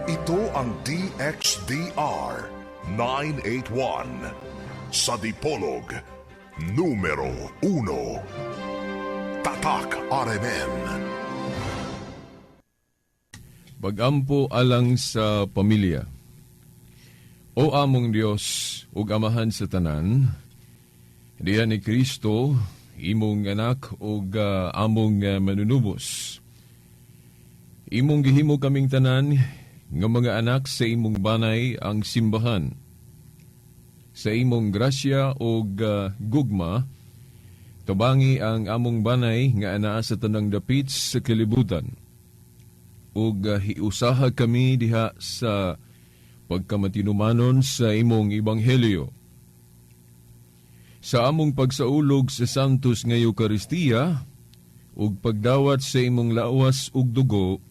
Ito ang DXDR 981 sa Dipolog, numero 1. Tatak RMN. Pagampo alang sa pamilya. O among Dios ug Amahan sa tanan, diha ni Kristo, imong anak ug among manunubos. Imong gihimo kaming tanan nga mga anak sa imong banay, ang simbahan. Sa imong grasya ug gugma, tabangi ang among banay nga anaa sa tanang dapit sa kalibutan ug hiusaha kami diha sa pagkamatinumanon sa imong ebanghelyo. Sa among pagsaulog sa Santos nga Eukaristiya ug pagdawat sa imong lawas ug dugo,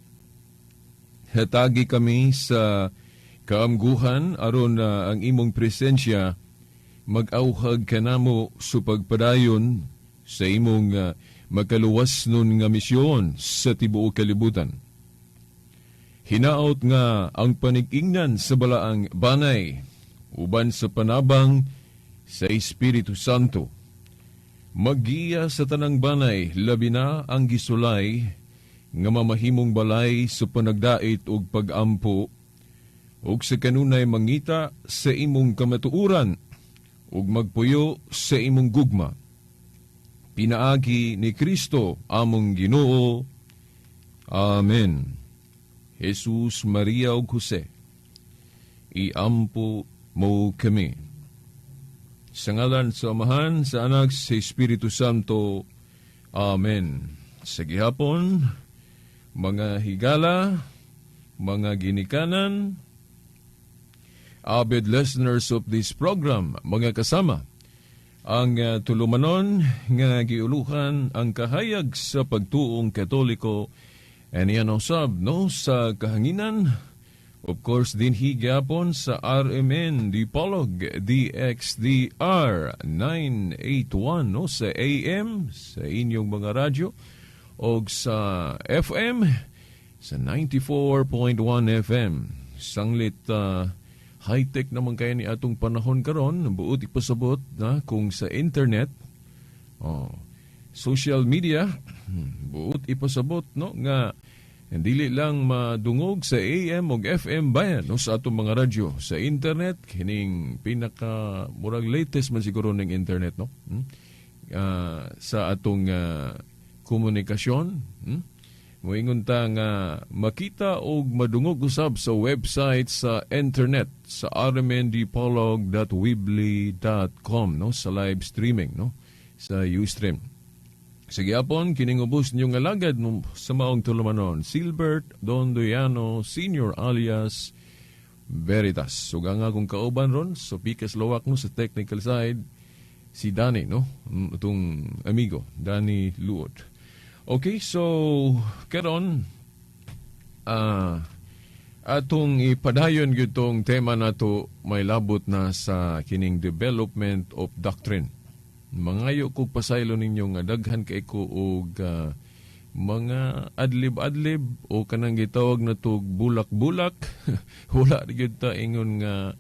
hatagi kami sa kaamguhan aron na ang imong presensya mag-awhag kanamo sa pagpadayon sa imong makaluwas nun nga misyon sa tibuok kalibutan. Hinaot nga ang panig-ingnan sa balaang banay uban sa panabang sa Espiritu Santo maggiya sa tanang banay, labi na ang gisulay, nga mamahimong balay sa panagdait ug pagampo ug sa kanunay mangita sa imong kamatuoran ug magpuyo sa imong gugma. Pinaagi ni Kristo among Ginoo. Amen. Jesus, Maria ug Jose, iampo mo kami. Sa ngalan sa Amahan, sa Anak, sa Espiritu Santo. Amen. Sa gihapon, mga higala, mga ginikanan, avid listeners of this program, mga kasama, ang tulumanon nga giuluhan ang kahayag sa pagtuong Katoliko and yan usab, no, sa kahanginan. Of course, dinhi gyapon sa RMN Dipolog DXDR 981, no, sa AM sa inyong mga radyo o sa FM sa 94.1 FM. Sanglit high-tech naman kaayo ni atong panahon karon, buot ipasabot na kung sa internet, oh, social media, buot ipasabot, no, nga dili lang madungog sa AM ug FM bayan, no, sa atong mga radyo sa internet, kining pinaka murag latest man siguro ning internet, no? Sa atong komunikasyon, Moingon ta nga makita og madungog usab sa website sa internet sa rmndipolog.weebly.com, no, sa live streaming, no, sa Ustream. Sa gihapon, kining ubos ninyong alagad, no, sa maong tulumanon, Silbert Dondoyano Senior alias Veritas. Ug ang akong kauban ron sa pikas lawak, no, sa technical side, si Danny, no? Itong amigo, Danny Luod. Okay, so karon atong ipadayon gyud tong tema nato may labot na sa kining development of doctrine. Mangayo ko pasaylo ninyo nga daghan kay ko og mga adlib-adlib o kanang gitawag na tog bulak-bulak. Wala gyud ta ingon nga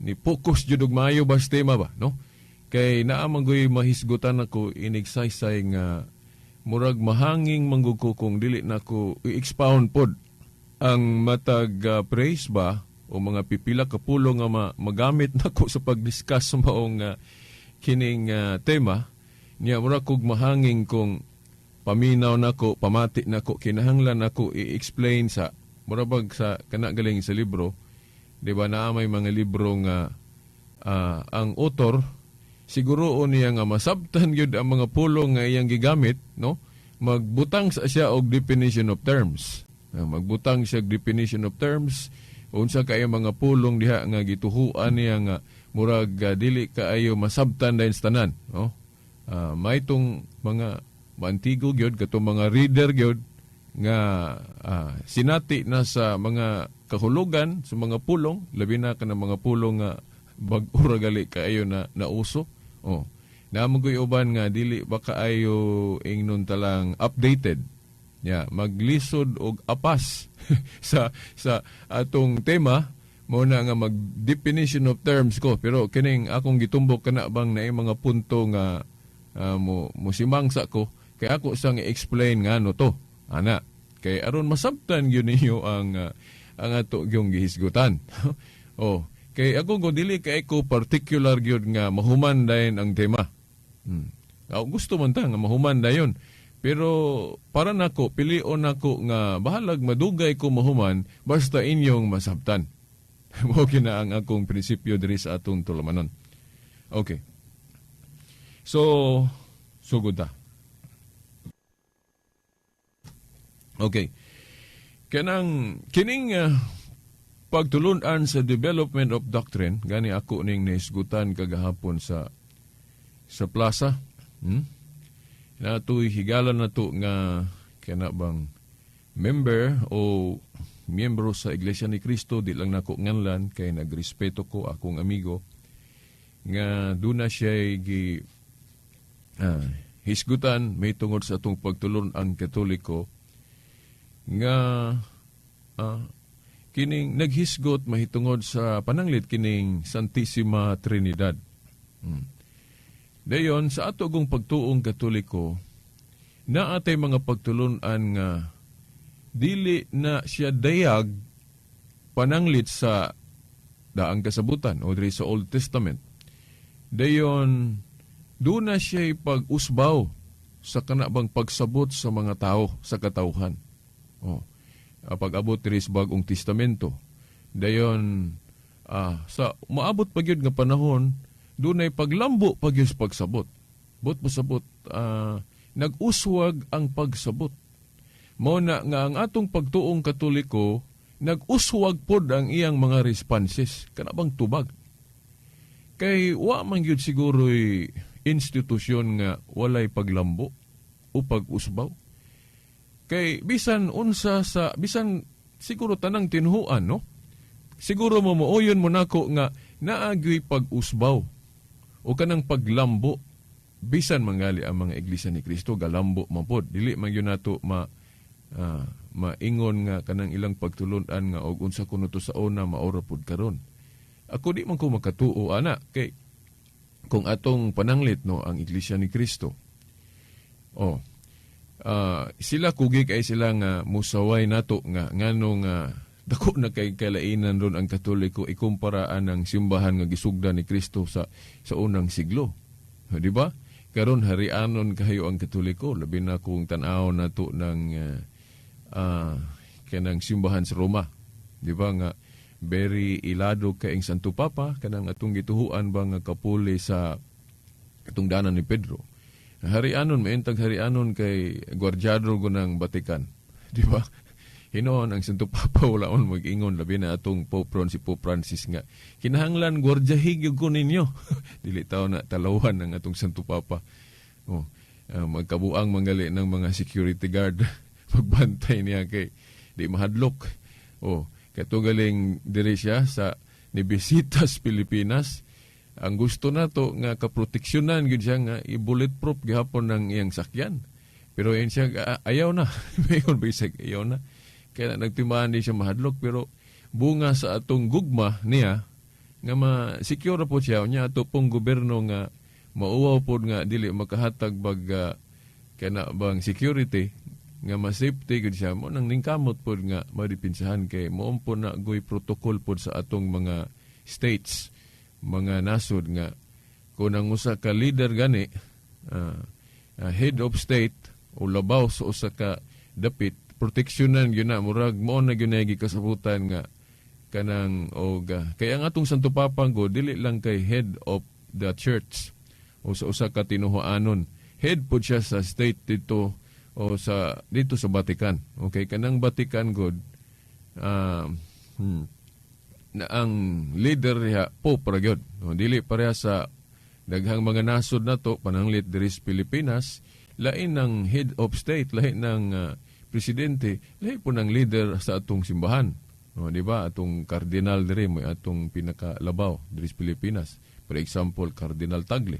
ni focus jud og maayo ba sa tema ba, no? Kay naa man goy mahisgutan ako inigsaysay nga murag mahanging manggug ko kung dili nako i-expound pod ang matag phrase ba o mga pipila ka pulong nga magamit nako sa pag-discuss sa maong kining tema niya. Murag kog mahanging kung paminaw nako, pamati nako, kinahanglan nako i-explain sa murabag sa kana galing sa libro, di ba? Naa may mga libro nga ang author siguro niya nga masabtan gyud ang mga pulong nga iyang gigamit, no, magbutang sa siya og definition of terms. Magbutang siya og definition of terms unsa kay mga pulong diha nga gituhuan niya nga murag dili kaayo masabtan dayon sa tanan, no? May tong mga maantigo gyud katong mga reader gyud nga sinati na sa mga kahulugan sa mga pulong, labi na kanang mga pulong nga bag-o ra gali kaayo na nauso. Oh, naa man goy uban nga dili ba kaayo ingnon talang updated. Ya, maglisod og apas sa atong tema mo na nga mag definition of terms ko, pero kining akong gitumbok kana bang naay mga punto nga mo mosimangsa ko kay ako sang i-explain ngano to ana, kay aron masabtan gyud ninyo ang ato gyung gihisgutan. Oh, kay ako ko dili kay ko particular gyud nga mahuman dayon ang tema. Ako gusto man ta nga mahuman dayon, pero para nako, pilion nako nga bahalag madugay ko mahuman basta inyong masabtan. Mao kina ang akong prinsipyo diri sa atong tulumanon. Okay. So, sugod ta. Okay. Kanang kining pagtulunan sa development of doctrine, gani ako ning nahisgutan kagahapon sa plaza. Natoy higala na to nga kana bang member o miyembro sa Iglesia ni Cristo, di lang nako nganlan kay nagrespeto ko akong amigo nga duna siya gi hisgutan may tungod sa atong pagtulon-an Katoliko nga kining naghisgot mahitungod sa pananglit kining Santissima Trinidad. Dayon sa ato gong pagtuong Katoliko, naatay mga pagtulun-an nga dili na siya dayag pananglit sa daang kasabutan o diri sa Old Testament. Dayon doon na siya pag-usbaw sa kanabang pagsabot sa mga tao sa katawhan. Oh, pag-abot diri sa Bagong Testamento. Dayon sa maabot pa gyud nga panahon, doon ay paglambo pa gyud sa pagsabot. Bot pasabot, nag-uswag ang pagsabot. Mao na nga ang atong pagtuong Katoliko, nag-uswag pod ang iyang mga responses, kana bang tubag. Kay wa man gyud siguro'y institusyon nga walay paglambo o pag-usbaw. Kay bisan unsa sa bisan siguro tanang tinuhuan, no? Siguro mo mooyon mo nako nga naagyoy pag-usbaw o kanang paglambo, bisan mangali ang mga Iglesia ni Cristo galambo man pod, dili man gyud nato maingon nga kanang ilang pagtulun-an nga og unsa kuno to sa una maora pod karon. Ako di man ko makatuo ana, kay kung atong pananglit, no, ang Iglesia ni Cristo. Oh. Sila kugi kay sila nga musaway nato nga ngano nga dako na kay kalainan ron ang Katoliko ikumpara ang simbahan nga gisugdan ni Kristo sa unang siglo. Di ba? Karon harianon kayo ang Katoliko, labi na kung tan-aw nato ng kanang simbahan sa Roma. Di ba nga very ilado kay ang Santo Papa, kanang atong gituhuan ba nga kapuli sa atong danan ni Pedro. Harianon, maintag harianon kay gwardyado ko ng Vatican. Di ba? Hinoon ang Santo Papa wala on mag-ingon, labi na atong Pope Ron, si Pope Francis nga kinahanglan gwardiyahi gyud ko ninyo. Dili taw na talawan ang atong Santo Papa. Oh, magkabuang manggali ng mga security guard pagbantay niya kay di mahadlok. Oh, kato galing diri siya sa nibisita sa Pilipinas. Ang gusto nato nga kaproteksyonan gyud siya nga i-bulletproof gihapon ng iyang sakyan. Pero yun siya ayaw na. Mayon bisag ayaw na. Kaya nagtimaan di siya mahadlok, pero bunga sa atong gugma niya nga ma-secure po siya niya ato pong gobyerno nga mauwaw pod nga dili makahatag bag kana bang security nga ma-safety gud siya, mo nang ningkamot pod nga madipinsahan kay moom po na goy protocol pod sa atong mga states, mga nasod nga kung ang usa ka leader gani head of state o labaw sa usa ka dapit, proteksyonan gyud na, murag mo na gyud na gikasabutan nga kanang og kay ang atong Santo Papa go dili lang kay head of the church o sa usa ka tinuhuanon, head pod siya sa state dito o sa dito sa Vatican. Okay, kanang Vatican god na ang leader niya Pope ra gyud. No, dili pareha sa daghang mga nasod nato pananglit diri sa Pilipinas, lain ng head of state, lain ng presidente, lahi po ng leader sa atong simbahan. No, di ba? Atong kardinal diri mo atong pinakalabaw diri sa Pilipinas. For example, Cardinal Tagle.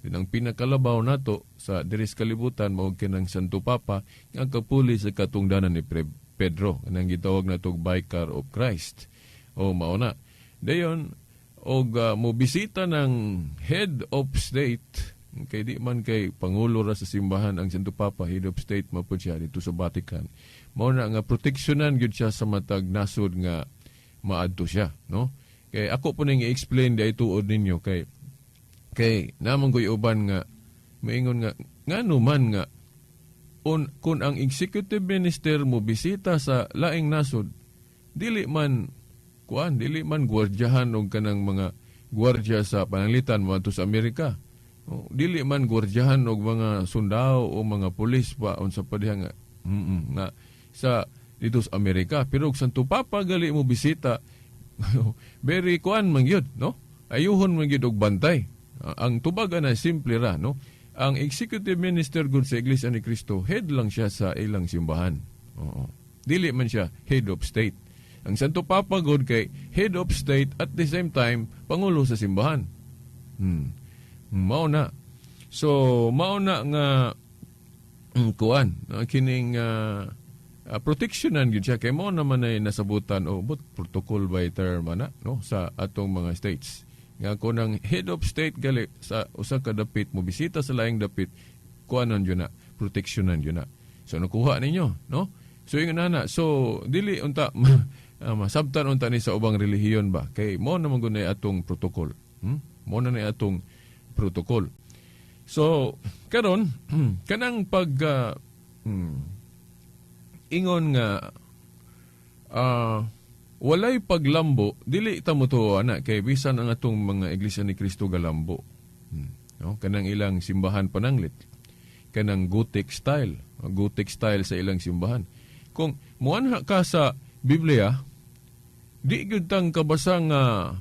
Yun ang pinakalabaw nato sa diri sa kalibutan mao kinang Santo Papa nga kapuli sa katungdanan ni Pedro, kanang gitawag nato Vicar of Christ. O mao na. Dayon og mobisita ng head of state, kay di man kay pangulo ra sa simbahan ang Santo Papa, head of state mapud siya dito sa Vatican. Mao na nga proteksyonan gyud siya sa matag nasod nga maadto siya, no? Kay ako po ning i-explain di tuod ninyo kay namang ko'y uban nga maingon nga ngano man nga kung ang executive minister mo bisita sa laing nasod, dili man kuan, dili man gwardyahan og kanang mga gwardya sa pananglitan mo sa Amerika. O, dili man gwardyahan og mga sundao o mga pulis pa unsa pa diha nga nga sa dito sa Amerika, pero og Santo Papa gali mo bisita, very kuan man gyud, no? Ayuhon man gyud og bantay. Ang tubag na simple ra, no? Ang executive minister gud sa Iglesia ni Cristo, head lang siya sa ilang simbahan. Oo. Dili man siya head of state. Ang Santo Papa gud kay head of state, at the same time pangulo sa simbahan. Mao na. So mao na nga kuan, kining protectionan gyud siya kay mao naman ay nasabutan o but protocol by term ana, no, sa atong mga states. Nga kung ang head of state gali sa usa ka dapit mo bisita sa laing dapit, kuanon yun na, protectionan yun na. So nakuha ninyo, no? So ingon na, so dili unta masabtan unta ni sa ubang relihiyon ba kay mo naman gud atong protocol. Mo na ni atong protocol. So karon kanang pag ingon nga walay paglambo, dili ta mo tuo ana kay bisan ang atong mga Iglesia ni Cristo galambo. No? Kanang ilang simbahan pananglit. Kanang Gothic style sa ilang simbahan. Kung muanha ka sa Biblia, di gyud tang kabasa nga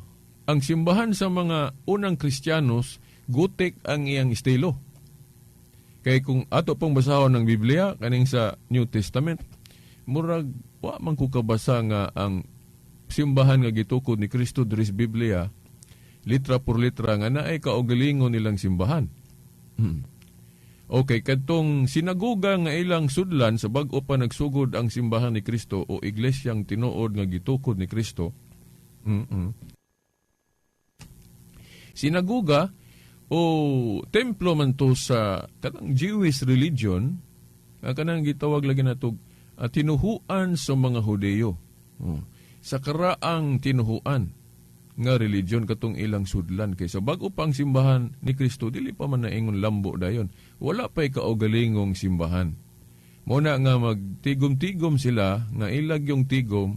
ang simbahan sa mga unang Kristiyanos, Gothic ang iyang estilo. Kay kung ato pong basahon ng Biblia kaning sa New Testament, murag wa man ko kabasa nga ang simbahan nga gitukod ni Kristo diri sa Biblia, litra por litra nga naay kaugalingon nilang simbahan. Okay, kadtong sinagoga nga ilang sudlan sa bag-o pa nagsugod ang simbahan ni Kristo o iglesyang tinuod nga gitukod ni Kristo. Sinagoga o templo man to sa kanang Jewish religion, nga kanang gitawag lagi nato tinuhuan sa mga Hudeyo. Oh. Sa karaang tinuhuan nga religion katong ilang sudlan kay sa bag-o pang simbahan ni Kristo dili pa man naingon lambo dayon. Wala pa'y kaugalingong simbahan. Mo na nga magtigom-tigom sila nga ilag yung tigom,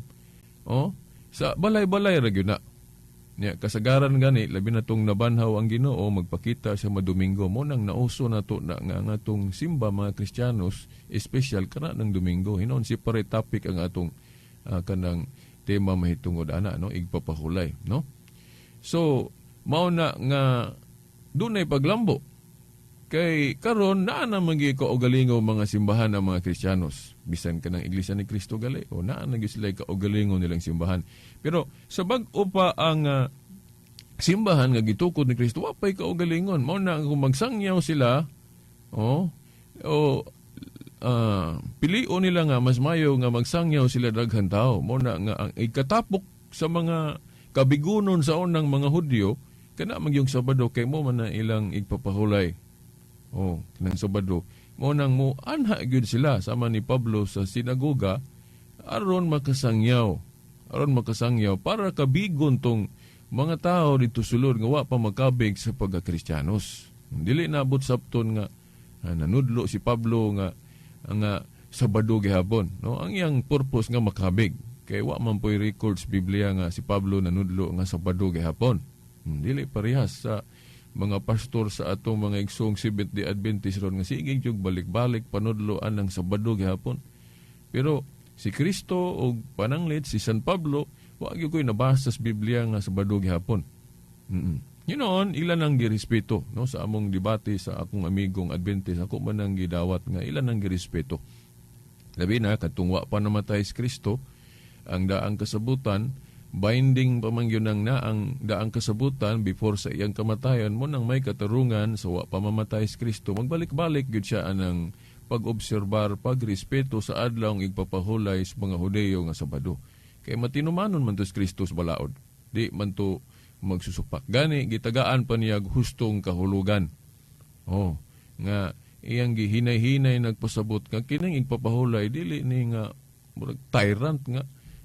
oh, sa balay-balay ra gyud na. Nya kasagaran gani labi na tong nabanhaw ang Ginoo magpakita sa Domingo, mo nang nauso na to na nga nga tong simba mga Kristiyanos espesyal kana ng Domingo. Hinon separate topic ang atong kanang tema mahitungod ana, no, igpapahulay, no? So mao na nga dunay paglambo kay karon naa na man gyud kaugalingon mga simbahan ng mga Kristiyanos, bisan kanang Iglesia ni Cristo gali o naa na gyud sila kaugalingon nilang simbahan, pero sa bag-o pa ang simbahan nga gitukod ni Kristo, wa pay kaugalingon. Mao na kung magsangyaw sila, oh, o pilion nila nga mas mayo nga magsangyaw sila daghan tao. Mo na nga ang ikatapok sa mga kabigunon sa unang mga Hudyo kana magyung Sabado kay mo man na ilang igpapahulay. Oh, kanang Sabado. Mo nang mo anha gyud sila sama ni Pablo sa sinagoga aron makasangyaw. Aron makasangyaw para kabigon tong mga tao dito sulod nga wa pa makabig sa pagkakristiyanos. Dili naabot sabton nga nanudlo si Pablo nga nga Sabado gihapon, no? Ang iyang purpose nga makabig. Kay wa man po'y records Biblia nga si Pablo nanudlo nga Sabado gihapon. Dili parehas sa mga pastor sa atong mga igsoong Seventh-day Adventist ron nga sige jug balik-balik panudlo anang Sabado gihapon. Pero si Kristo og pananglit si San Pablo, wa gyud ko'y nabasa sa Biblia nga Sabado gihapon. Yun noon, ilan ang girespeto, no, sa among debate sa akong amigong Adventist, ako man ang gidawat nga ilan ang girespeto. Labi na katong wa pa namatay si Kristo, ang daang kasabutan Binding pa man gyud ang naang daang kasabutan before sa iyang kamatayon mo, nang may katarungan sa wa pa mamatay si Kristo, magbalik-balik gyud siya anang pag-obserbar, pagrespeto sa adlaw ng igpapahulay sa mga Hudeyo nga Sabado. Kay matinumanon man to si Kristo sa balaod. Di man to magsusupak. Gani gitagaan pa niya hustong kahulugan. Oh, nga iyang gihinay-hinay nagpasabot nga kining igpapahulay dili ni nga murag tyrant nga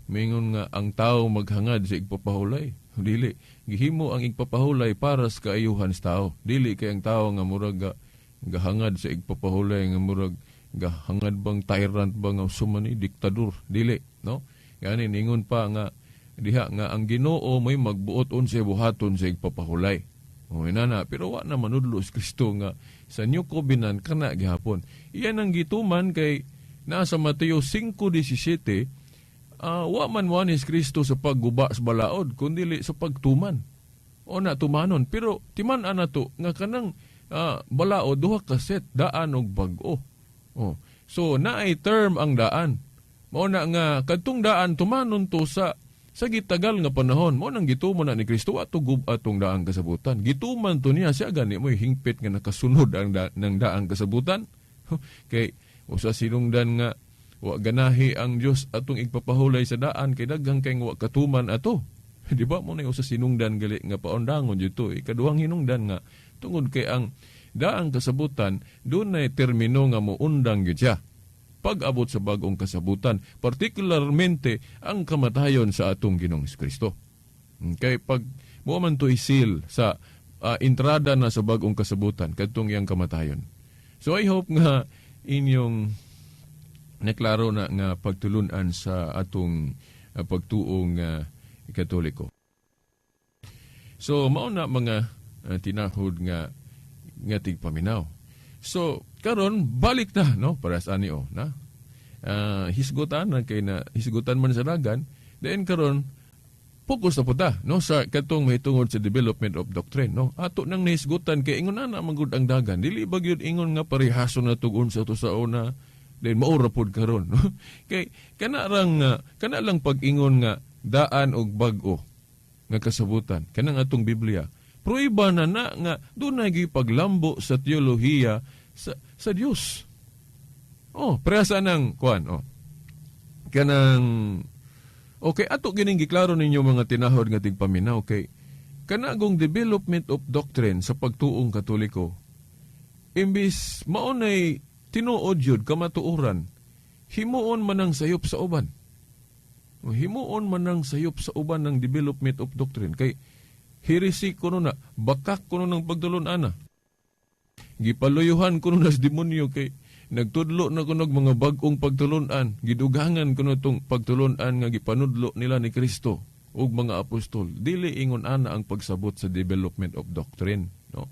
mingon nga ang tao maghangad sa igpapahulay. Dili gihimo ang igpapahulay para sa kaayuhan sa tao. Dili kay ang tao nga murag gahangad sa igpapahulay nga murag gahangad bang tyrant ba nga sumani diktador, dili, no? Gani ningon pa nga diha nga ang Ginoo may magbuot unsay buhaton sa igpapahulay. O inana, pero wa na manudlo si Kristo nga sa New Covenant kana gihapon. Iyan ang gituman kay nasa Mateo 5:17, wa man wa ni Kristo sa pagguba sa balaod kundi sa pagtuman. O na tumanon, pero timan-an nato nga kanang balaod duha ka set, daan og bag-o. Oh. So naay term ang daan. Mao na nga kadtong daan tumanon to sa gitagal nga panahon. Mao nang gituman na ni Kristo ato gub atong daang kasabutan. Gituman to niya siya, gani mo hingpit nga nakasunod ang ng daang kasabutan. Kay usa sinungdan nga wa ganahi ang Dios atong igpapahulay sa daan kay daghang kay wa katuman ato. Di ba mo na usa sinungdan gali nga paundangon dito? Ikaduhang hinungdan nga tungod kay ang daang kasabutan dunay termino nga moundang gyud siya pag-abot sa bag-ong kasabutan, particularmente ang kamatayon sa atong Ginoong Kristo. Kay pag mo man to isil sa entrada na sa bag-ong kasabutan kadtong iyang kamatayon. So I hope nga inyong naklaro na nga pagtulunan sa atong pagtuong Katoliko. So mao na mga tinahod nga nga tigpaminaw. So karon balik na, no, para sa ani o na. Hisgutan na kay na hisgutan man sa dagan, then karon focus na po ta, no, sa katong mahitungod sa development of doctrine, no? Ato nang nahisgutan kay ingon ana man gud ang dagan, dili ba gyud ingon nga parehason na tug unsa to sa una, then maura pod karon, no? Kay kana rang kana lang pag-ingon nga daan og bag-o nga kasabutan kanang atong Biblia, pruiba na na nga dunay gipaglambo sa teolohiya sa Dios. Oh, presa ng kuan, oh, kanang. Okay, ato gining giklaro ninyo mga tinahod nga tigpaminaw kay kanagong development of doctrine sa pagtuong Katoliko, imbis maunay tinuod yun kamatuoran, himuon man ang sayop sa uban. O, himuon man ang sayop sa uban ng development of doctrine kay heresy kuno na, bakak kuno ng pagtulon ana. Gipaluyuhan kuno na sa demonyo kay nagtudlo na kuno og mga bag-ong pagtulunan, gidugangan kuno tong pagtulunan nga gipanudlo nila ni Kristo ug mga apostol. Dili ingon ana ang pagsabot sa development of doctrine, no?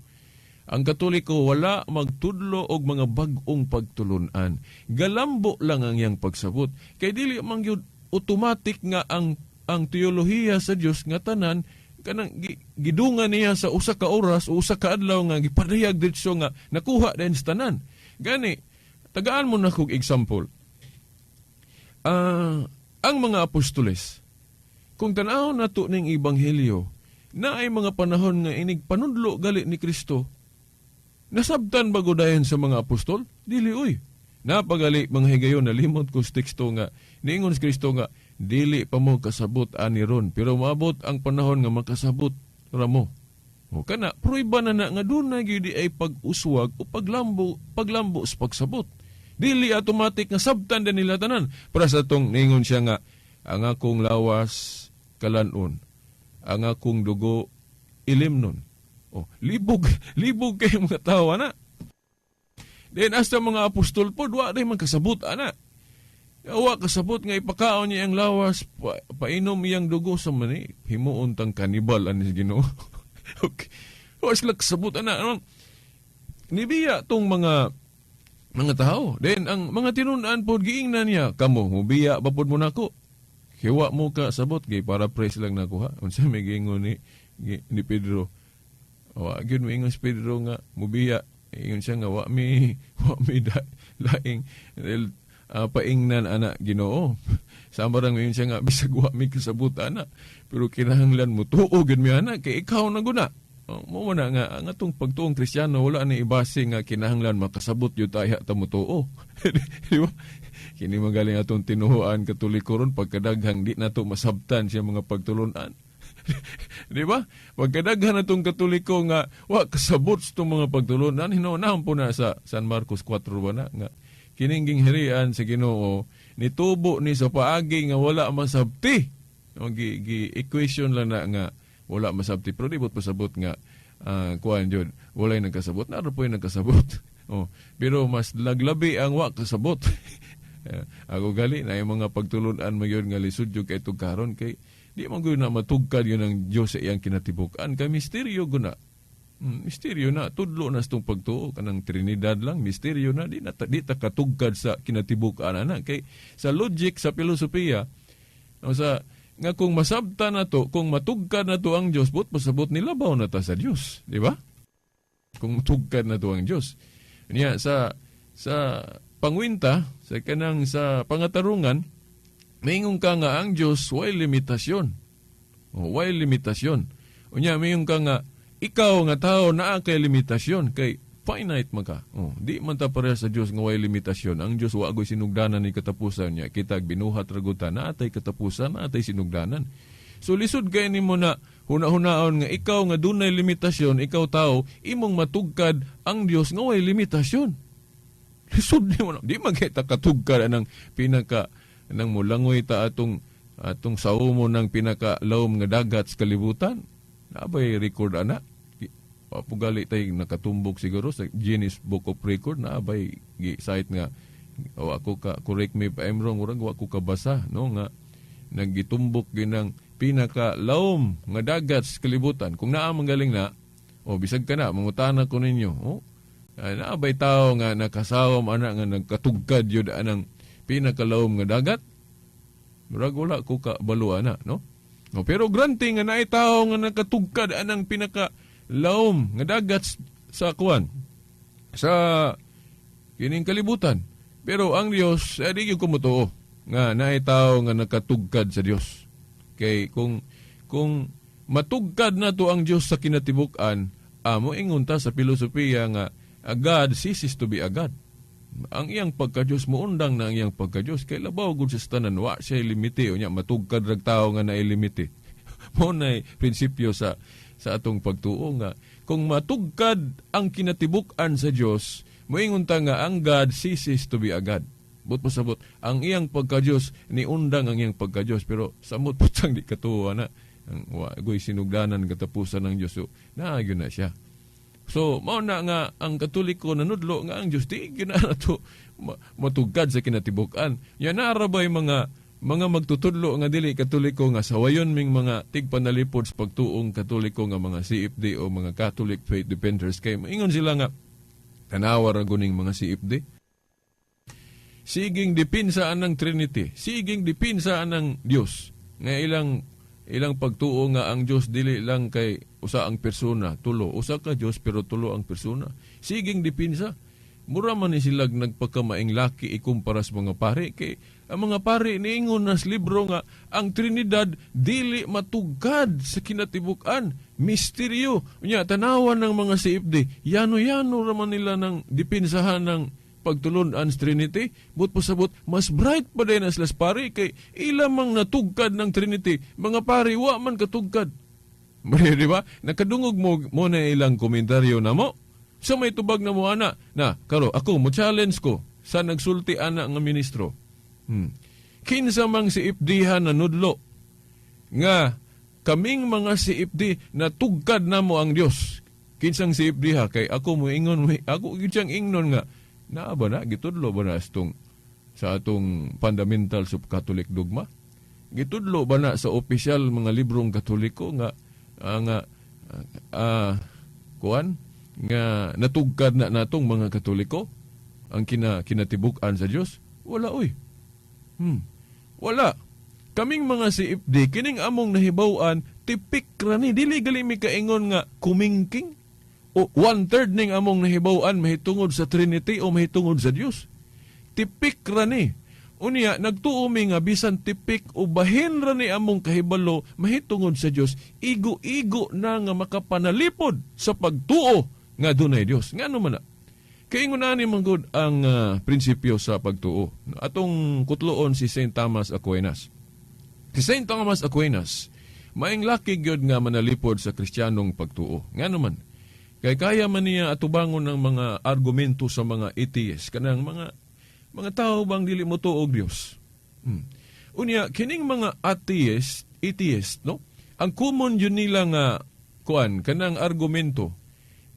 Ang Katoliko wala magtudlo og mga bag-ong pagtulunan. Galambo lang ang iyang pagsabot. Kay dili man gyud automatic nga ang teolohiya sa Dios nga tanan kanang gidungan niya sa usa ka oras o usa ka adlaw nga gipadayag diretso nga nakuha din sa tanan. Gani tagaan mo na kog example. Ang mga apostoles, kung tan-awon nato ning ebanghelyo, na ay mga panahon nga inig panudlo gali ni Kristo, nasabtan ba dayon sa mga apostol? Dili uy. Napagali mga higayon, nalimot ko sa teksto nga niingon si Kristo nga dili pa mo kasabot ani ron, pero maabot ang panahon nga makasabot ra mo. O kana pruiba na na nga dunay gyud ay pag-uswag o paglambo sa pagsabot. Dili automatic nga sabtan din nila tanan. Para sa tong niingon siya nga ang akong lawas kalanon, ang akong dugo ilimnon. Oh, libog, libog kay mga tao ana. Then hasta mga apostol po, wa rin man kasabot ana. Wa kasabot nga ipakaon niya ang lawas, painom iyang dugo sa mani, himuon tang kanibal ani sa Ginoo. Okay. Wa sila kasabot ana. Ano? Nibiya tong mga tao. Then ang mga tinun-an pod giingnan niya, kamo mubiya ba pod mo nako? Hiwa mo ka sabot kay para praise lang nakuha. Unsa may giingon ni Pedro? Wa gyud moingon si Pedro nga mubiya. Ingon siya nga wa mi laing paingnan ana Ginoo. Sama rang ngayon siya nga bisag wa mi kasabot ana, pero kinahanglan mo tuo gyud mi ana kay ikaw na guna. Oh, mo na nga ang atong pagtuong Kristiyano wala ni ibase nga kinahanglan makasabot gyud tayo ta motuo. Di ba? Kini magaling atong tinuhuan Katoliko ron, pagkadaghang di nato masabtan siya mga pagtulunan. Di ba? Pagkadaghan atong Katoliko nga wa kasabot sa itong mga pagtulunan, hinunahan po na sa San Marcos 4 ba na nga kining gingharian sa Ginoo nitubo ni sa paagi nga wala masabti. O, gi equation lang na nga wala masabti, pero di pasabot nga kuan jud walay nagkasabot, naro po yung nagkasabot. Oh, pero mas laglabi ang wa kasabot. Ako gali na yung mga pagtulunan mo yun nga lisod jud kay karon, kay di man gyud na matugkad yun ang Dios sa iyang kinatibuk-an, kay misteryo guna. Misteryo na, tudlo na sa itong pagtuo kanang Trinidad lang, misteryo na, di ta katugkad sa kinatibuk-an ana, kay sa logic, sa filosofiya, o sa nga kung masabta na to, kung matugkad na to ang Dios, but pasabot nilabaw na ta sa Dios, di ba? Kung matugkad na to ang Dios. Niya sa pangwinta, sa kanang sa pangatarungan, maingon ka nga ang Dios way limitasyon. O, way limitasyon. Unya maingon ka nga ikaw nga tao naa kay limitasyon kay finite man ka. Oh, di man ta pareha sa Dios nga way limitasyon. Ang Dios wa agoy sinugdanan ni katapusan niya. Kita binuhat ra gud ta, naatay katapusan, naatay sinugdanan. So lisod kay nimo na huna-hunaon nga ikaw nga dunay limitasyon, ikaw tao, imong matugkad ang Dios nga way limitasyon. Lisod nimo na. Di man kay ta katugkad anang pinaka nang mulangoy ta atong atong saumo ng pinaka lawom nga dagat sa kalibutan. Naabay record ana. Papugali tayo nakatumbok siguro sa Guinness Book of Record, naabay gi site nga o ako ka, correct me if I'm wrong, murag wa ko kabasa, no, nga nagitumbok ginang pinaka lawom nga dagat sa kalibutan. Kung naa magaling na o bisag ka na mangutana ko ninyo, oh, naabay tao nga nakasawom ana nga nagkatugkad yun anang pinakalawom nga dagat? Murag wala ko ka balo ana, no? No, pero granting nga naay tao nga nakatugkad anang pinaka lawom nga dagat sa kuan sa kining kalibutan. Pero ang Dios, eh, di gyud ko motuo nga naay tao nga nakatugkad sa Dios. Kay kung matugkad na to ang Dios sa kinatibuk-an, amo ingon ta sa filosofiya nga a God ceases to be a God. Ang iyang pagka-Diyos muundang na ang iyang pagka-Diyos kay labaw gud sa tanan, wa siya limite. Unya matugkad rag tao nga naay limite. Mo nay prinsipyo sa atong pagtuo nga kung matugkad ang kinatibuk-an sa Dios, moingon ta nga ang God ceases to be a God. But pasabot ang iyang pagka-Diyos niundang ang iyang pagka-Diyos, pero samot putang di katuwa na ang wa goy sinugdanan katapusan ng Diyos, so naa gyud na siya. So, mao na nga ang Katoliko nanudlo nga ang Diyos di gyud na nato matugkad sa kinatibuk-an. Ya naarabay mga magtutudlo nga dili Katoliko nga sawayon ming mga tigpanalipod sa pagtuong Katoliko nga mga CFD o mga Catholic Faith Defenders, kay maingon sila nga tanawa ra guning mga CFD. Siging dipinsa anang Trinity, siging dipinsa anang Dios. Nga ilang ilang pagtuo nga ang Dios dili lang kay usa ang persona, tulo. Usa ka Dios pero tulo ang persona. Siging dipinsa. Mura man ni sila nagpakamaing laki ikumpara sa mga pare, kay ang mga pare niingon na sa libro nga ang Trinidad dili matugkad sa kinatibuk-an, misteryo. Unya tanawan ng mga CFD, yano-yano raman nila ng dipinsahan ng pagtulun-an sa Trinity. But pasabot mas bright pa din sila sa pare kay ila mang natugkad ng Trinity, mga pare wa man katugkad. Di ba? Nakadungog mo mo na ilang komentaryo na mo. Sa may tubag na mo ana na karo ako mo challenge ko sa nagsulti ana nga ministro. Kinsa mang CFD ha nanudlo nga kaming mga CFD natugkad na mo ang Dios? Kinsang CFD ha? Kay ako mo ingon, ako gyud siyang ingnon nga naa ba na gitudlo ba na sa atong Fundamentals of Catholic Dogma? Gitudlo ba na sa opisyal mga librong Katoliko nga nga kuan nga natugkad na natong mga Katoliko ang kinatibuk-an sa Dios? Wala oy. Wala. Kaming mga CFD kining among nahibaw-an tipik ra ni, dili gali mi kaingon nga kumingking o 1/3 ning among nahibaw-an mahitungod sa Trinity o mahitungod sa Dios. Tipik ra ni. Unya nagtuo mi nga bisan tipik o bahin ra ni among kahibalo mahitungod sa Dios, igo-igo na nga makapanalipod sa pagtuo nga dunay Dios. Ngano man na? Kay ingon ani man gud ang prinsipyo sa pagtuo. Atong kutloon si Saint Thomas Aquinas. Si Saint Thomas Aquinas, maing laki gyud nga manalipod sa Kristiyanong pagtuo. Ngano man? Kay kaya man niya atubangon ng mga argumento sa mga atheist, kanang mga tao bang dili mo tuog Dios. Unya kining mga atheist, no? Ang common yun nila nga kuan kanang argumento,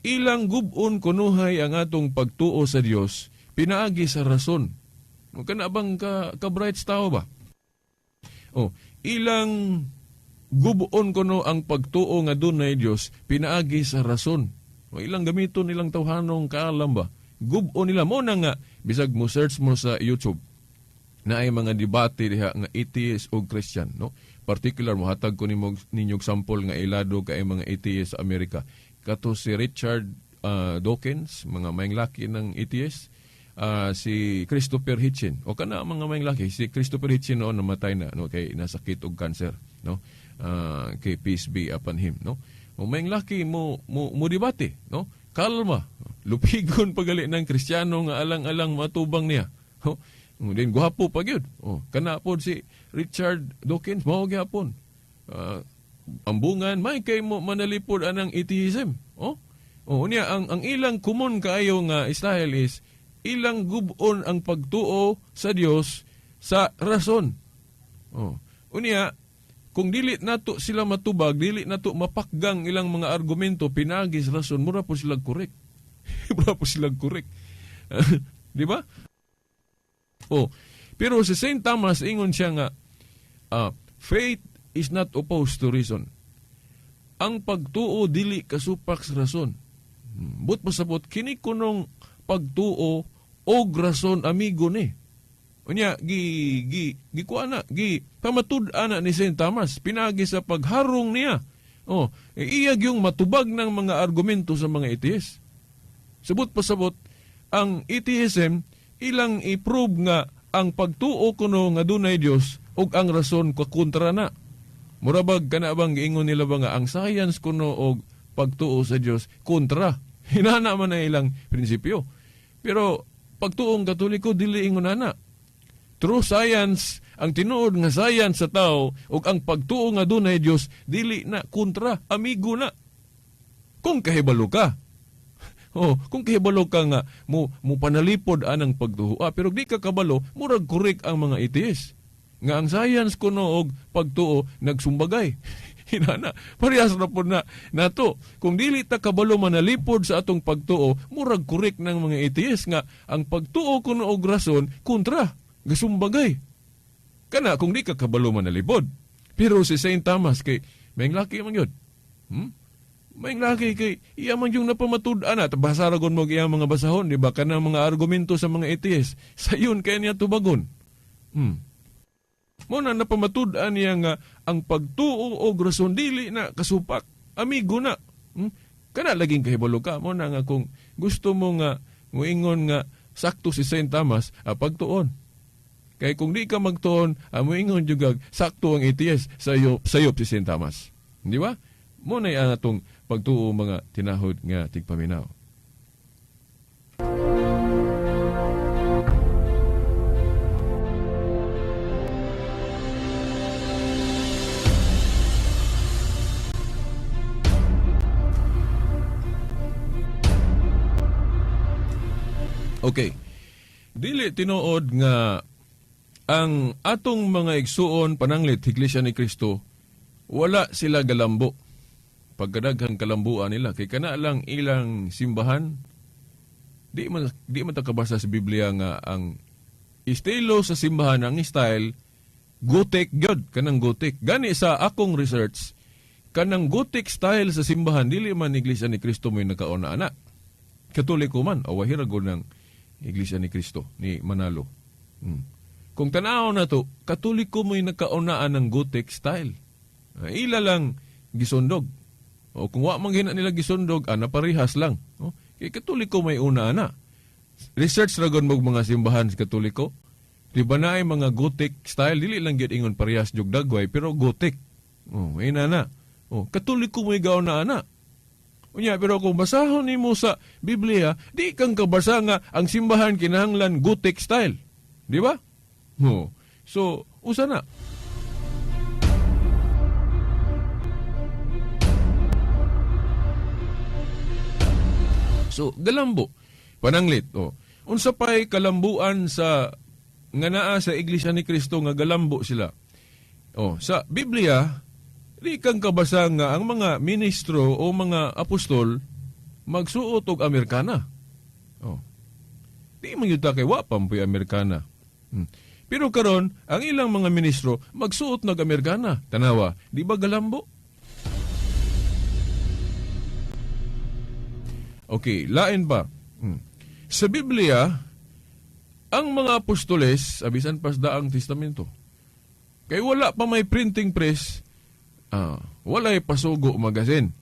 ilang gubon kunuhay ang atong pagtuo sa Dios pinaagi sa rason. Kana bang ka bright tao ba? Oh, ilang gubon kuno ang pagtuo nga dunay Dios pinaagi sa rason. O ilang gamiton nilang tawhanong kaalam ba? Gubon nila mo na nga bisag mo search mo sa YouTube na ay mga debate diha nga atheist o Christian, no? Particular mohatag ko nimo ninyog sample nga ilado kay mga atheist sa Amerika. Kato si Richard Dawkins, mga maing laki ng atheist, si Christopher Hitchens. O kana mga maing laki, si Christopher Hitchens noon namatay na, no, kay nasakit og cancer, no? Kay peace be upon him, no? O maing laki mo mo debate, no? Kalma, lupigon pagali ng Kristiyano nga alang-alang matubang niya. Oh, din gwapo pa gyud. Oh, kana pod si Richard Dawkins mao gyapon. Ambungan may kay mo manalipod anang atheism. Oh. Oh, unya ang ilang common kaayo nga style is ilang gubon ang pagtuo sa Dios sa rason. Oh. Unya kung dili nato sila matubag, dili nato mapakgang ilang mga argumento pinaagi sa rason, mura po sila correct. Mura po sila correct. Di ba? Oh, pero si Saint Thomas ingon siya nga faith is not opposed to reason. Ang pagtuo dili kasupak sa rason. But pasabot kini kunong pagtuo og rason amigo ni. Unya gi gi gikuha na, gi pamatud-an na ni Saint Thomas pinaagi sa pagharong niya. Oh, iya gyung matubag ng mga argumento sa mga atheist. Sabot pasabot ang atheism ilang i-prove nga ang pagtuo kuno nga dunay Dios ug ang rason kakontra na. Murabag kana bang giingon nila ba nga ang science kuno og pagtuo sa Dios kontra. Hinana man na ilang prinsipyo. Pero pagtuong Katoliko dili ingon ana. True science, ang tinuod nga science sa tao ug ang pagtuo nga dunay Dios dili na kontra, amigo na. Kung kahibalo ka. Oh, kung kahibalo ka nga mo panalipod anang pagtuo, pero di ka kabalo, murag correct ang mga atheist. Nga ang science kuno og pagtuo nagsumbagay. Hinana, parehas ra pod na nato. Kung dili ta kabalo manalipod sa atong pagtuo, murag correct ng mga atheist nga ang pagtuo kuno og rason kontra, gasumbagay. Kana kung di ka kabalo manalipod. Pero si Saint Thomas kay maing laki man gyud. Maing laki kay iya man yung napamatud-an at basaragon mo iya mga basahon, di ba? Kana mga argumento sa mga atheist, sayon kay niya tubagon. Mo na napamatud-an niya nga ang pagtuo og rason dili na kasupak, amigo na. Kana laging kahibalo ka mo na nga kung gusto mo nga muingon nga sakto si Saint Thomas, pagtuon. Kay kung di ka magtuon, muingon jugag sakto ang atheist, sayop si Saint Thomas. Di ba? Mo na ang atong pagtuo mga tinahod nga tigpaminaw. Okay. Dili tinuod nga ang atong mga igsuon pananglit Iglesia ni Kristo wala sila galambo. Pagkadaghang kalambuan nila kay kana lang ilang simbahan, di man ta kabasa sa Biblia nga ang estilo sa simbahan ang style Gothic gyud, kanang Gothic. Gani sa akong research, kanang Gothic style sa simbahan dili man Iglesia ni Kristo mo'y nakauna ana. Katoliko man, awahira gud ng Iglesia ni Kristo ni Manalo. Kung tanaw na to, Katoliko mo'y nakaunaan ng Gothic style. Ila lang gisundog. O kung wa man gina nila gisundog, ana parehas lang. O, kay Katoliko may una ana. Research ra gud mo mga simbahan sa Katoliko. Di ba na ay mga Gothic style, dili lang gyud ingon parehas jug dagway, pero Gothic. Oh, ina na. Oh, Katoliko mo igaw na ana. Unya, pero kung basahon nimo sa Biblia, di kang kabasa nga ang simbahan kinahanglan Gothic style. Di ba? Oh. So, usa na. So, galambo. Pananglit. Oh. Unsa pa'y kalambuan sa nga naa sa Iglesia ni Kristo nga galambo sila. Oh, sa Biblia, di kang kabasa nga ang mga ministro o mga apostol magsuot og Amerikana. Oh. Di man gyud ta kay wa pa man Amerikana. Pero karon ang ilang mga ministro magsuot nag Amerikana. Tanawa, di ba galambo? Okay, lain ba? Sa Biblia, ang mga apostoles, abisan pas daang testamento, kay wala pa may printing press, walay pasugo magasin.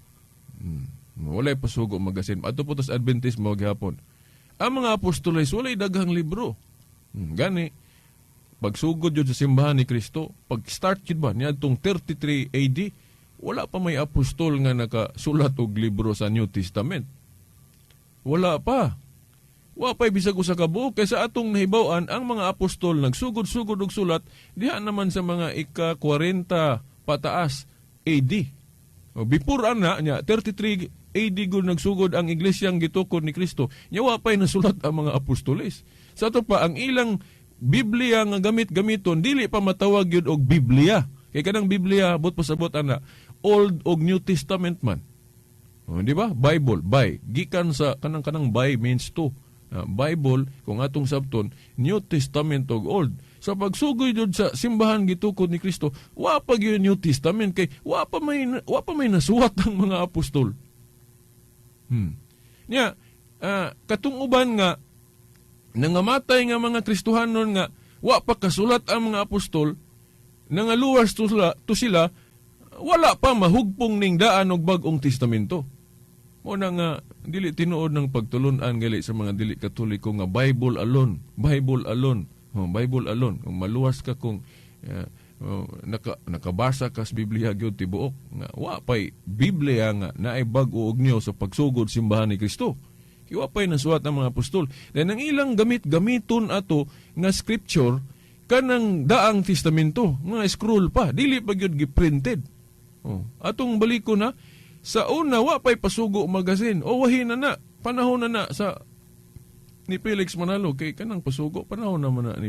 Walay pasugo magasin. Ato po tas Adventist mo gihapon. Ang mga apostoles, walay daghang libro. Gani, pagsugod yun sa simbahan ni Kristo, pag-start yun ba, niadtong 33 AD, wala pa may apostol nga nakasulat og libro sa New Testament. Wala pa. Wa pa'y bisag usa ka buok kaysa atong nahibaw-an ang mga apostol nagsugod-sugod og sulat diha naman sa mga ika-40 pataas AD. O, before ana nya 33 AD gud nagsugod ang iglesyang gitukod ni Kristo. Nya wa pa'y nasulat ang mga apostoles. Sa ato pa ang ilang Biblia nga gamit-gamiton dili pa matawag gyud og Biblia. Kay kanang Biblia but pasabot ana Old og New Testament man. O, di ba? Bible, by. Gikan sa kanang by means to. Bible, kung atong sabton, New Testament og Old. Sa pagsugoy jud sa simbahan gitukod ni Kristo, wa pa gyud New Testament kay wa pa may nasuwat ang mga apostol. Nya, katong uban nga nangamatay nga mga Kristohanon nga wa pa kasulat ang mga apostol, nangaluwas to sila, wala pa mahugpong ning daan og bag-ong testamento. Mo na nga dili tinuod ng pagtulun-an gali sa mga dili Katoliko nga Bible alone, Bible alone, oh, Bible alone. Kung maluwas ka kung nakabasa ka sa Biblia gyud tibuok nga wa pay Biblia nga naay bag-o og niyo sa pagsugod simbahan ni Kristo. Wa pay nasuwat ang mga apostol. Then ang ilang gamit-gamiton ato nga scripture kanang daang testamento, nga scroll pa, dili pa gyud giprinted. Oh, atong baliko na sa una wa pay pasugo magasin. O wahin na panahon na sa ni Felix Manalo kay kanang pasugo panahon naman na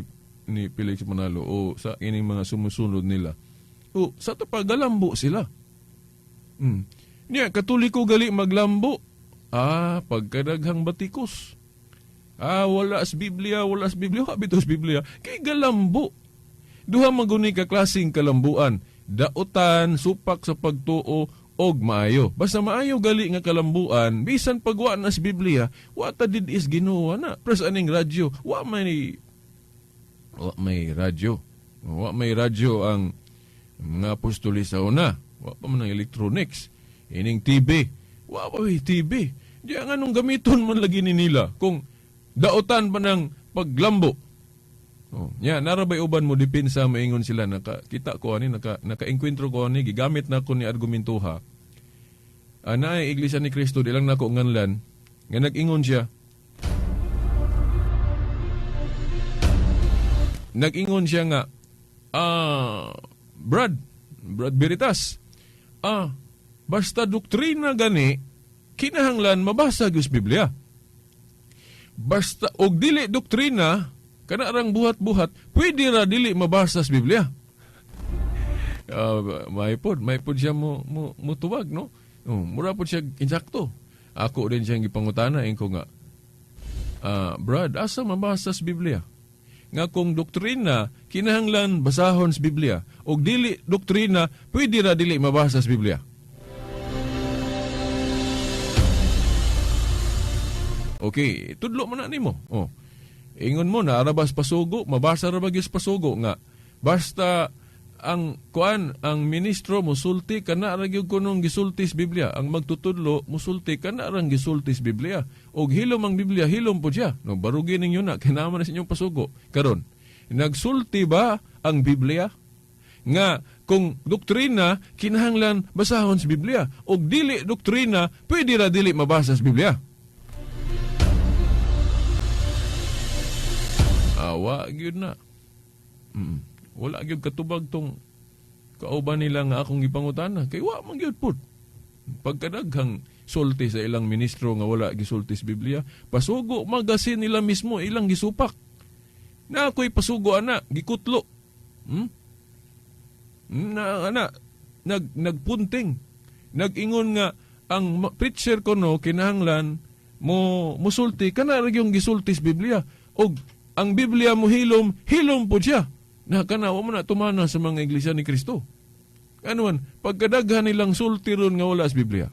ni Felix Manalo o sa ining mga sumusunod nila. O sa to pa galambo sila. Niya Katoliko gali maglambo. Ah, pagkadaghang batikos. Ah, wala sa Biblia, wala sa Biblia, wa bitaw sa Biblia. Kay galambo. Duha maguni ka klaseng kalambuan. Daotan, supak sa pagtuo og maayo. Basta maayo gali nga kalambuan, bisan pagwa na sa Biblia, wa ta did is Ginoo na. Pres aning radyo, wa may radyo. Wa may radyo ang mga apostoles sa una. Wa pa man ang electronics. Ining TV, wa pa may TV. Di ang anong gamiton man lagi ni nila kung daotan pa ng paglambo. Oh, nya narabay uban mo depensa maingon sila naka kita ko ani naka-enkwentro ko ani gigamit na ko ni argumentuha. Ana ay Iglesia ni Kristo di lang nako nganlan nga nag-ingon siya. Nag-ingon siya nga Brad Veritas. Basta doktrina gani kinahanglan mabasa gyud sa Biblia. Basta og dili doktrina kana rang buhat-buhat, pwede ra dili mabasa sa Biblia. May pod siya mo tuwag, no? Oh, mura pod siya insakto. Ako din siyang gipangutana inko nga. Brad, asa mabasa sa Biblia? Nga kung doktrina kinahanglan basahon sa Biblia, og dili doktrina, pwede ra dili mabasa sa Biblia. Okay, tudlo man na nimo. Oh. Ingon mo na arabas pasugo, mabasa ra ba gyud pasugo nga basta ang kuan ang ministro musulti kana ra gyud kunong gisulti sa Biblia, ang magtutudlo musulti kana rang gisulti sa Biblia. Og hilom ang Biblia, hilom po siya. No barugi ninyo na kinahanglan na sa inyong pasugo. Karon, Nagsulti ba ang Biblia? Nga kung doktrina kinahanglan basahon sa Biblia, og dili doktrina pwede ra dili mabasa sa Biblia. Awa gyud na. Wala gyud katubag tong kauban nila nga akong gipangutana kay wa man gyud pud. Pagkadaghang sulti sa ilang ministro nga wala gisulti sa Biblia, Pasugo Magazine nila mismo ilang gisupak. Na ako'y pasugo ana, gikutlo. Na ana nagpunting. Nag-ingon nga ang preacher kuno kinahanglan mo musulti kana ra yung gisulti sa Biblia. Og ang Biblia mo hilom, hilom po siya. Na kana wa mo na tumana sa mga iglesia ni Kristo. Ano man, pagkadaghan nilang sulti ron nga wala sa Biblia.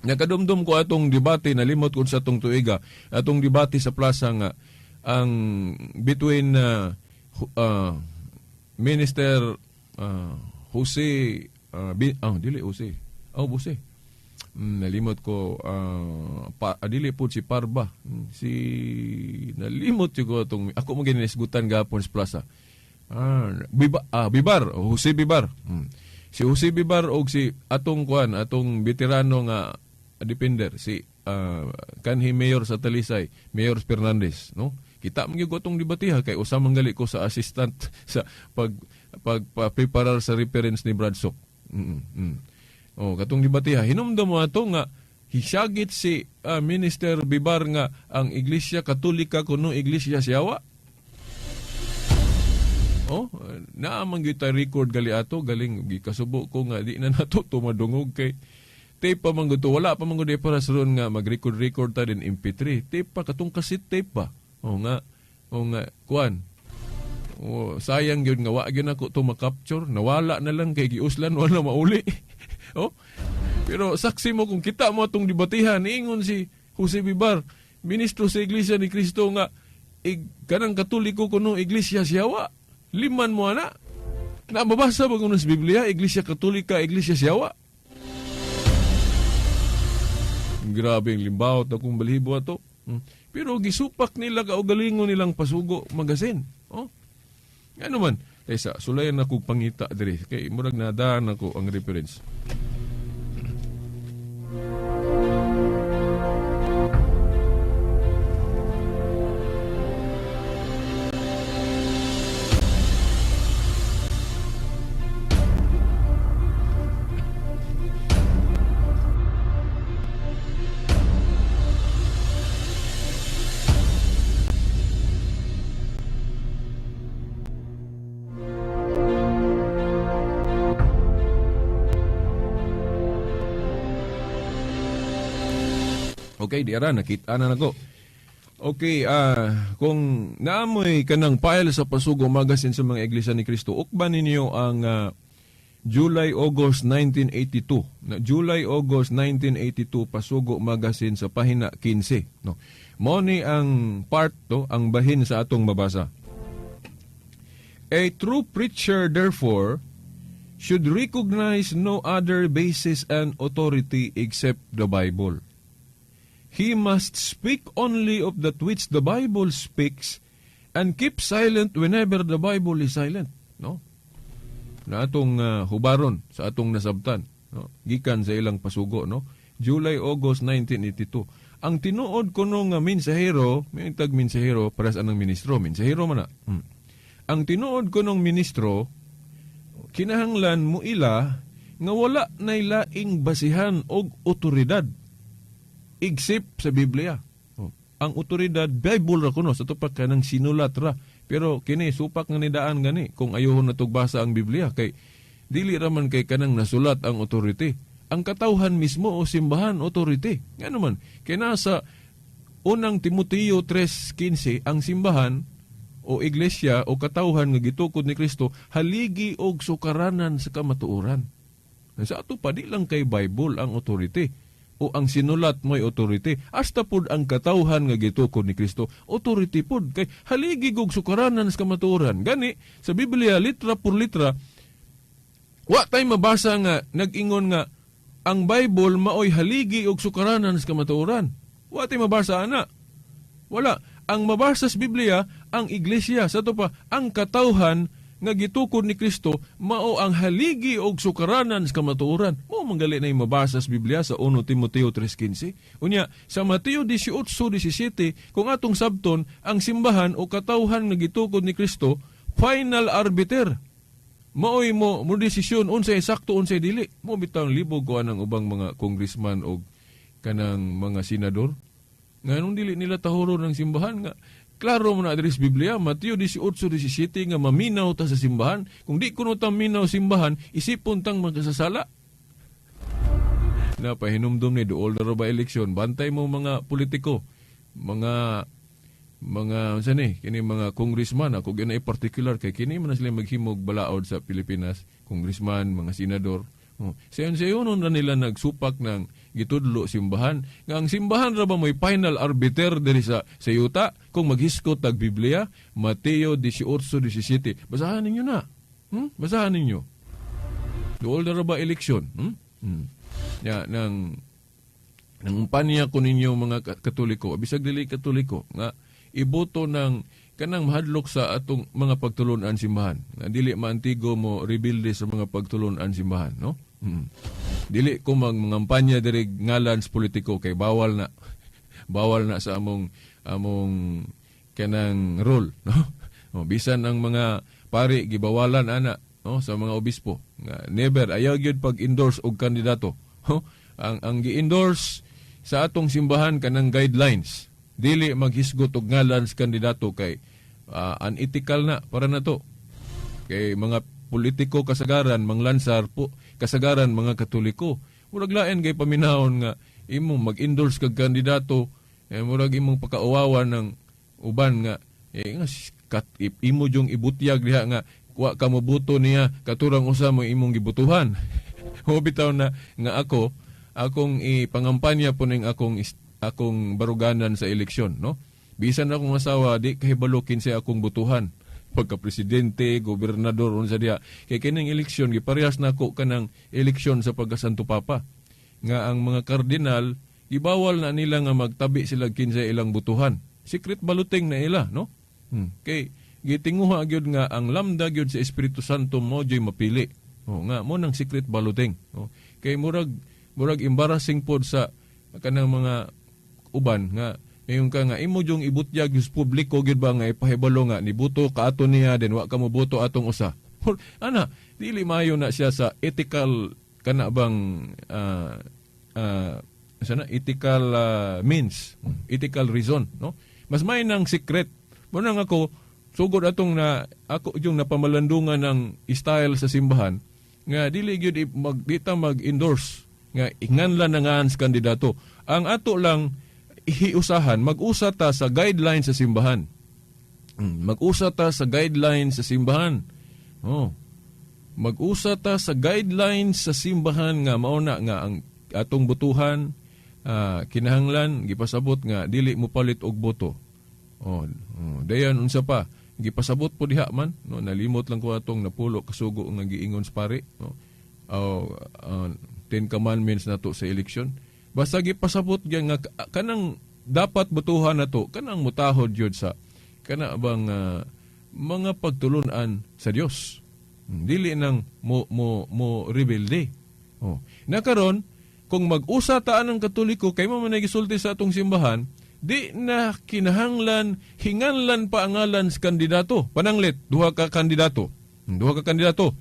Nakadumdum ko atong debate, nalimot ko sa atong tuiga, atong debate sa plaza nga ang between Minister Jose dili Jose. Oh, Jose. Nalimot ko dili po si Parba. Si nalimot ko atong ako mo ginisgutan gapon sa plaza. Bibar, Jose Bibar. Si Jose Bibar og si atong kuan, atong veterano nga defender si kanhi mayor sa Talisay, Mayor Fernandez, no? Kita man gyud ko atong debatiha kay usa man gali ko sa assistant sa pag preparar sa reference ni Brad Sok. Oh, katong debatiha hinumdum mo ato nga hisagit si Minister Bibar nga ang Iglesia Katolika kuno Iglesia Siawa. Oh, naa man gyud ta record gali ato, galing gikasubo ko nga di na nato tumadungog kay tape pa man gud to, wala pa man gud para sa ron nga mag-record-record ta din MP3. Tape pa katong cassette tape pa. O nga kuan. O sayang gyud nga wa gyud nako to ma-capture, nawala na lang kay giuslan wala mauli. Oh. Pero saksi mo kung kita mo atong debatihan, ingon si Jose Bibar, ministro sa Iglesia ni Cristo nga kanang Katoliko kuno Iglesia Siawa. Liman mo ana. Na mabasa ba kuno sa Biblia, Iglesia Katolika, Iglesia Siawa? Grabe ang limbawot akong balihibo ato. Pero gisupak nila kaugalingon nilang Pasugo Magazine. Oh. Ano man? Tesa, sulayan ako pangita diri kay murag nadaan ako ang reference. Okay, di ara, nakita na nako. Okay, kung naamoy kanang file sa Pasugo Magazine sa mga Iglesia ni Cristo, ukban ninyo ang July-August 1982. Na July-August 1982 Pasugo Magazine sa pahina 15, no. Mao ni ang part to, ang bahin sa atong mabasa. A true preacher therefore should recognize no other basis and authority except the Bible. He must speak only of that which the Bible speaks and keep silent whenever the Bible is silent, no? Na atong hubaron sa atong nasabtan, no? Gikan sa ilang pasugo, no? July-August 1982. Ang tinuod kuno nga mensahero, may tag mensahero para sa anang ministro, mensahero man na. Ang tinuod kunong ministro kinahanglan mo ila nga wala nay laing basihan og otoridad except sa Biblia. Oh. Ang otoridad Bible ra kuno sa tupak kanang sinulat ra. Pero kini supak nga nidaan gani kung ayuhon natog basa ang Biblia kay dili ra man kay kanang nasulat ang authority. Ang katawhan mismo o simbahan authority. Ngano man kay nasa unang Timoteo 3:15 ang simbahan o iglesia o katawhan nga gitukod ni Kristo haligi og sukaranan sa kamatuoran. Sa ato pa di lang kay Bible ang authority o ang sinulat mo'y authority. Hasta pud ang katawhan nga gitukod ni Kristo, authority pud kay haligi og sukaranan sa kamatuoran. Gani sa Biblia litra por litra wa tay mabasa nga nag-ingon nga ang Bible maoy haligi og sukaranan sa kamatuoran. Wa tay mabasa ana. Wala. Ang mabasa sa Biblia, ang iglesia, sa ato pa, ang katawhan nga gitukod ni Kristo, mao ang haligi og sukaranan sa kamatuoran. Mao man gali na yung mabasa sa Biblia sa 1 Timoteo 3:15. Unya, sa Mateo 18:17, kung atong sabton, ang simbahan o katawhan nga gitukod ni Kristo, final arbiter. Maoy mo desisyon unsay sakto, unsay dili. Mo bitawng libog ko anang ubang mga congressman og kanang mga senador. Nganong dili nila tahuro ng simbahan nga klaro mo na diri sa Biblia, Mateo 18:17, nga maminaw ta sa simbahan? Kung di kuno ta minaw simbahan, isipon tang magkasasala. Na pahinumdum ni duol na ba eleksyon, bantay mo mga politiko, mga unsa ni kini, mga congressman. Ako gyud particular kay kini man na sila maghimog balaod sa Pilipinas, congressman, mga senador. Oh. Sayon sayon na nila nagsupak ng gitudlo simbahan nga ang simbahan ra ba mo'y final arbiter diri sa yuta kung maghiskot tag Biblia, Mateo 18:17. Basahan ninyo na. Basahan ninyo. Duol na ra ba eleksyon? Ya nang nang ko ninyo mga Katoliko, bisag dili Katoliko, nga iboto ng kanang mahadlok sa atong mga pagtulon-an simbahan. Nga dili maantigo mo rebelde sa mga pagtulon-an simbahan, no? Dili ko mag mangampanya diri ngalan sa politiko kay bawal na. Bawal na sa among kanang role, no? Oh, bisan ang mga pari gibawalan ana, no, sa mga obispo. Nga never, ayaw gyud pag-endorse og kandidato. Oh, ang gi-endorse sa atong simbahan kanang guidelines. Dili maghisgot og ngalan sa kandidato kay unethical na para nato. Kay mga politiko kasagaran manglansar po, kasagaran mga Katoliko. Murag lain kay paminahon nga imong mag-endorse kag kandidato, eh, murag imong pakauwawan ng uban nga eh, nga imo jung ibutyag diha nga wa ka moboto niya, katurang usa mo imong gibutuhan. Mo bitaw na nga ako akong ipangampanya po ning akong baruganan sa eleksyon, no? Bisan akong asawa di kahibalo kinsay akong butuhan pagka presidente, gobernador, unsa diha. Kay kining eleksyon giparehas nako kanang eleksyon sa pagka-Santo Papa. Nga ang mga kardinal gibawal na nila nga magtabi sila kinsay ilang butuhan. Secret balloting na ila, no? Kay gitinguha gyud nga ang lambda gyud sa Espiritu Santo mo gyud mapili. Oh, nga mo nang secret balloting. Oh. Kay murag embarrassing pod sa kanang mga uban nga ngayon ka nga imo jung ibutyag sa publiko gyud ba nga ipahibalo nga nibuto ka ato niya, then wa ka moboto atong usa. Ana, dili maayo na siya sa ethical kana bang sana ethical means, ethical reason, no? Mas may nang secret mo nang ako sugod atong na ako yung napamalandungan ng style sa simbahan nga dili gyud mag di ta mag-endorse nga inganlan na nga sa kandidato. Ang ato lang hiusahan, mag-usa ta sa guidelines sa simbahan. Mag-usa ta sa guidelines sa simbahan. Oh. Mag-usa ta sa guidelines sa simbahan nga mao na nga ang atong butuhan kinahanglan gipasabot nga dili mo palit og boto. Oh, dayon unsa pa? Gipasabot po diha man, no? Nalimot lang ko atong napulo kasugo nga giingon sa pari, no? Oh, 10 Commandments nato sa eleksyon. Basta gipasabot gyud nga kanang dapat botohan nato kanang mutahod gyud sa kana bang mga pagtulunan sa Dios. Dili nang mo rebelde. Oh. Nakaron kung mag-usa ta ang Katoliko kay mo man gisulti sa atong simbahan, di na kinahanglan hinganlan pa ang ngalan sa kandidato. Pananglit, duha ka kandidato. Duha ka kandidato.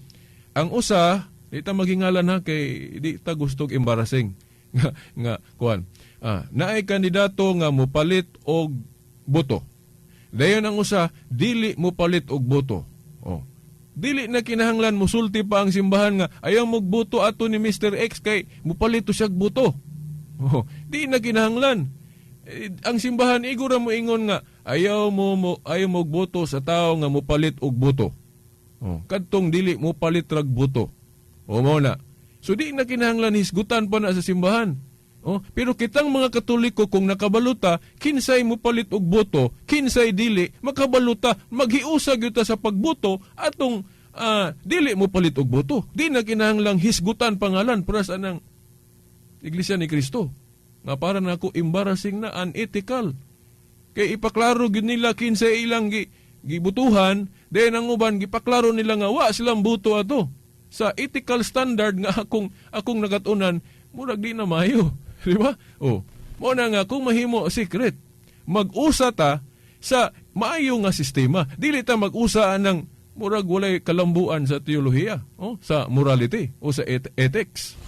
Ang usa, di ta maghingalan ha kay di ta gustog embarrassing nga kuan. Naay kandidato nga mopalit og boto. Dayon ang usa dili mopalit og boto. Oh. Dili na kinahanglan musulti pa ang simbahan nga ayaw mogboto ato ni Mr. X kay mopalit to siyag boto. Oh, di na kinahanglan. Eh, ang simbahan igo ra mo ingon nga ayaw mo boto sa tao nga mopalit og boto. Oh, kadtong dili mo palit rag boto. O mao na. So di na kinahanglan hisgutan pa na sa simbahan. Oh, pero kitang mga Katoliko kung nakabaluta kinsay mo palit og boto, kinsay dili, makabaluta, maghiusa gyud ta sa pagboto atong dili mo palit og boto. Di na kinahanglang hisgutan pangalan para sa anang Iglesia ni Cristo. Nga para nako embarrassing na, unethical. Kay ipaklaro gyud nila kinsa ilang gibutuhan, then ang uban gipaklaro nila nga wa silang buto ato. Sa ethical standard nga akong akong nakat-unan, murag di na maayo, di ba? Oh, mo na nga kung mahimo secret, mag-usa ta sa maayo nga sistema. Dili ta mag-usa ng murag walay kalambuan sa teolohiya, oh, sa morality o sa ethics.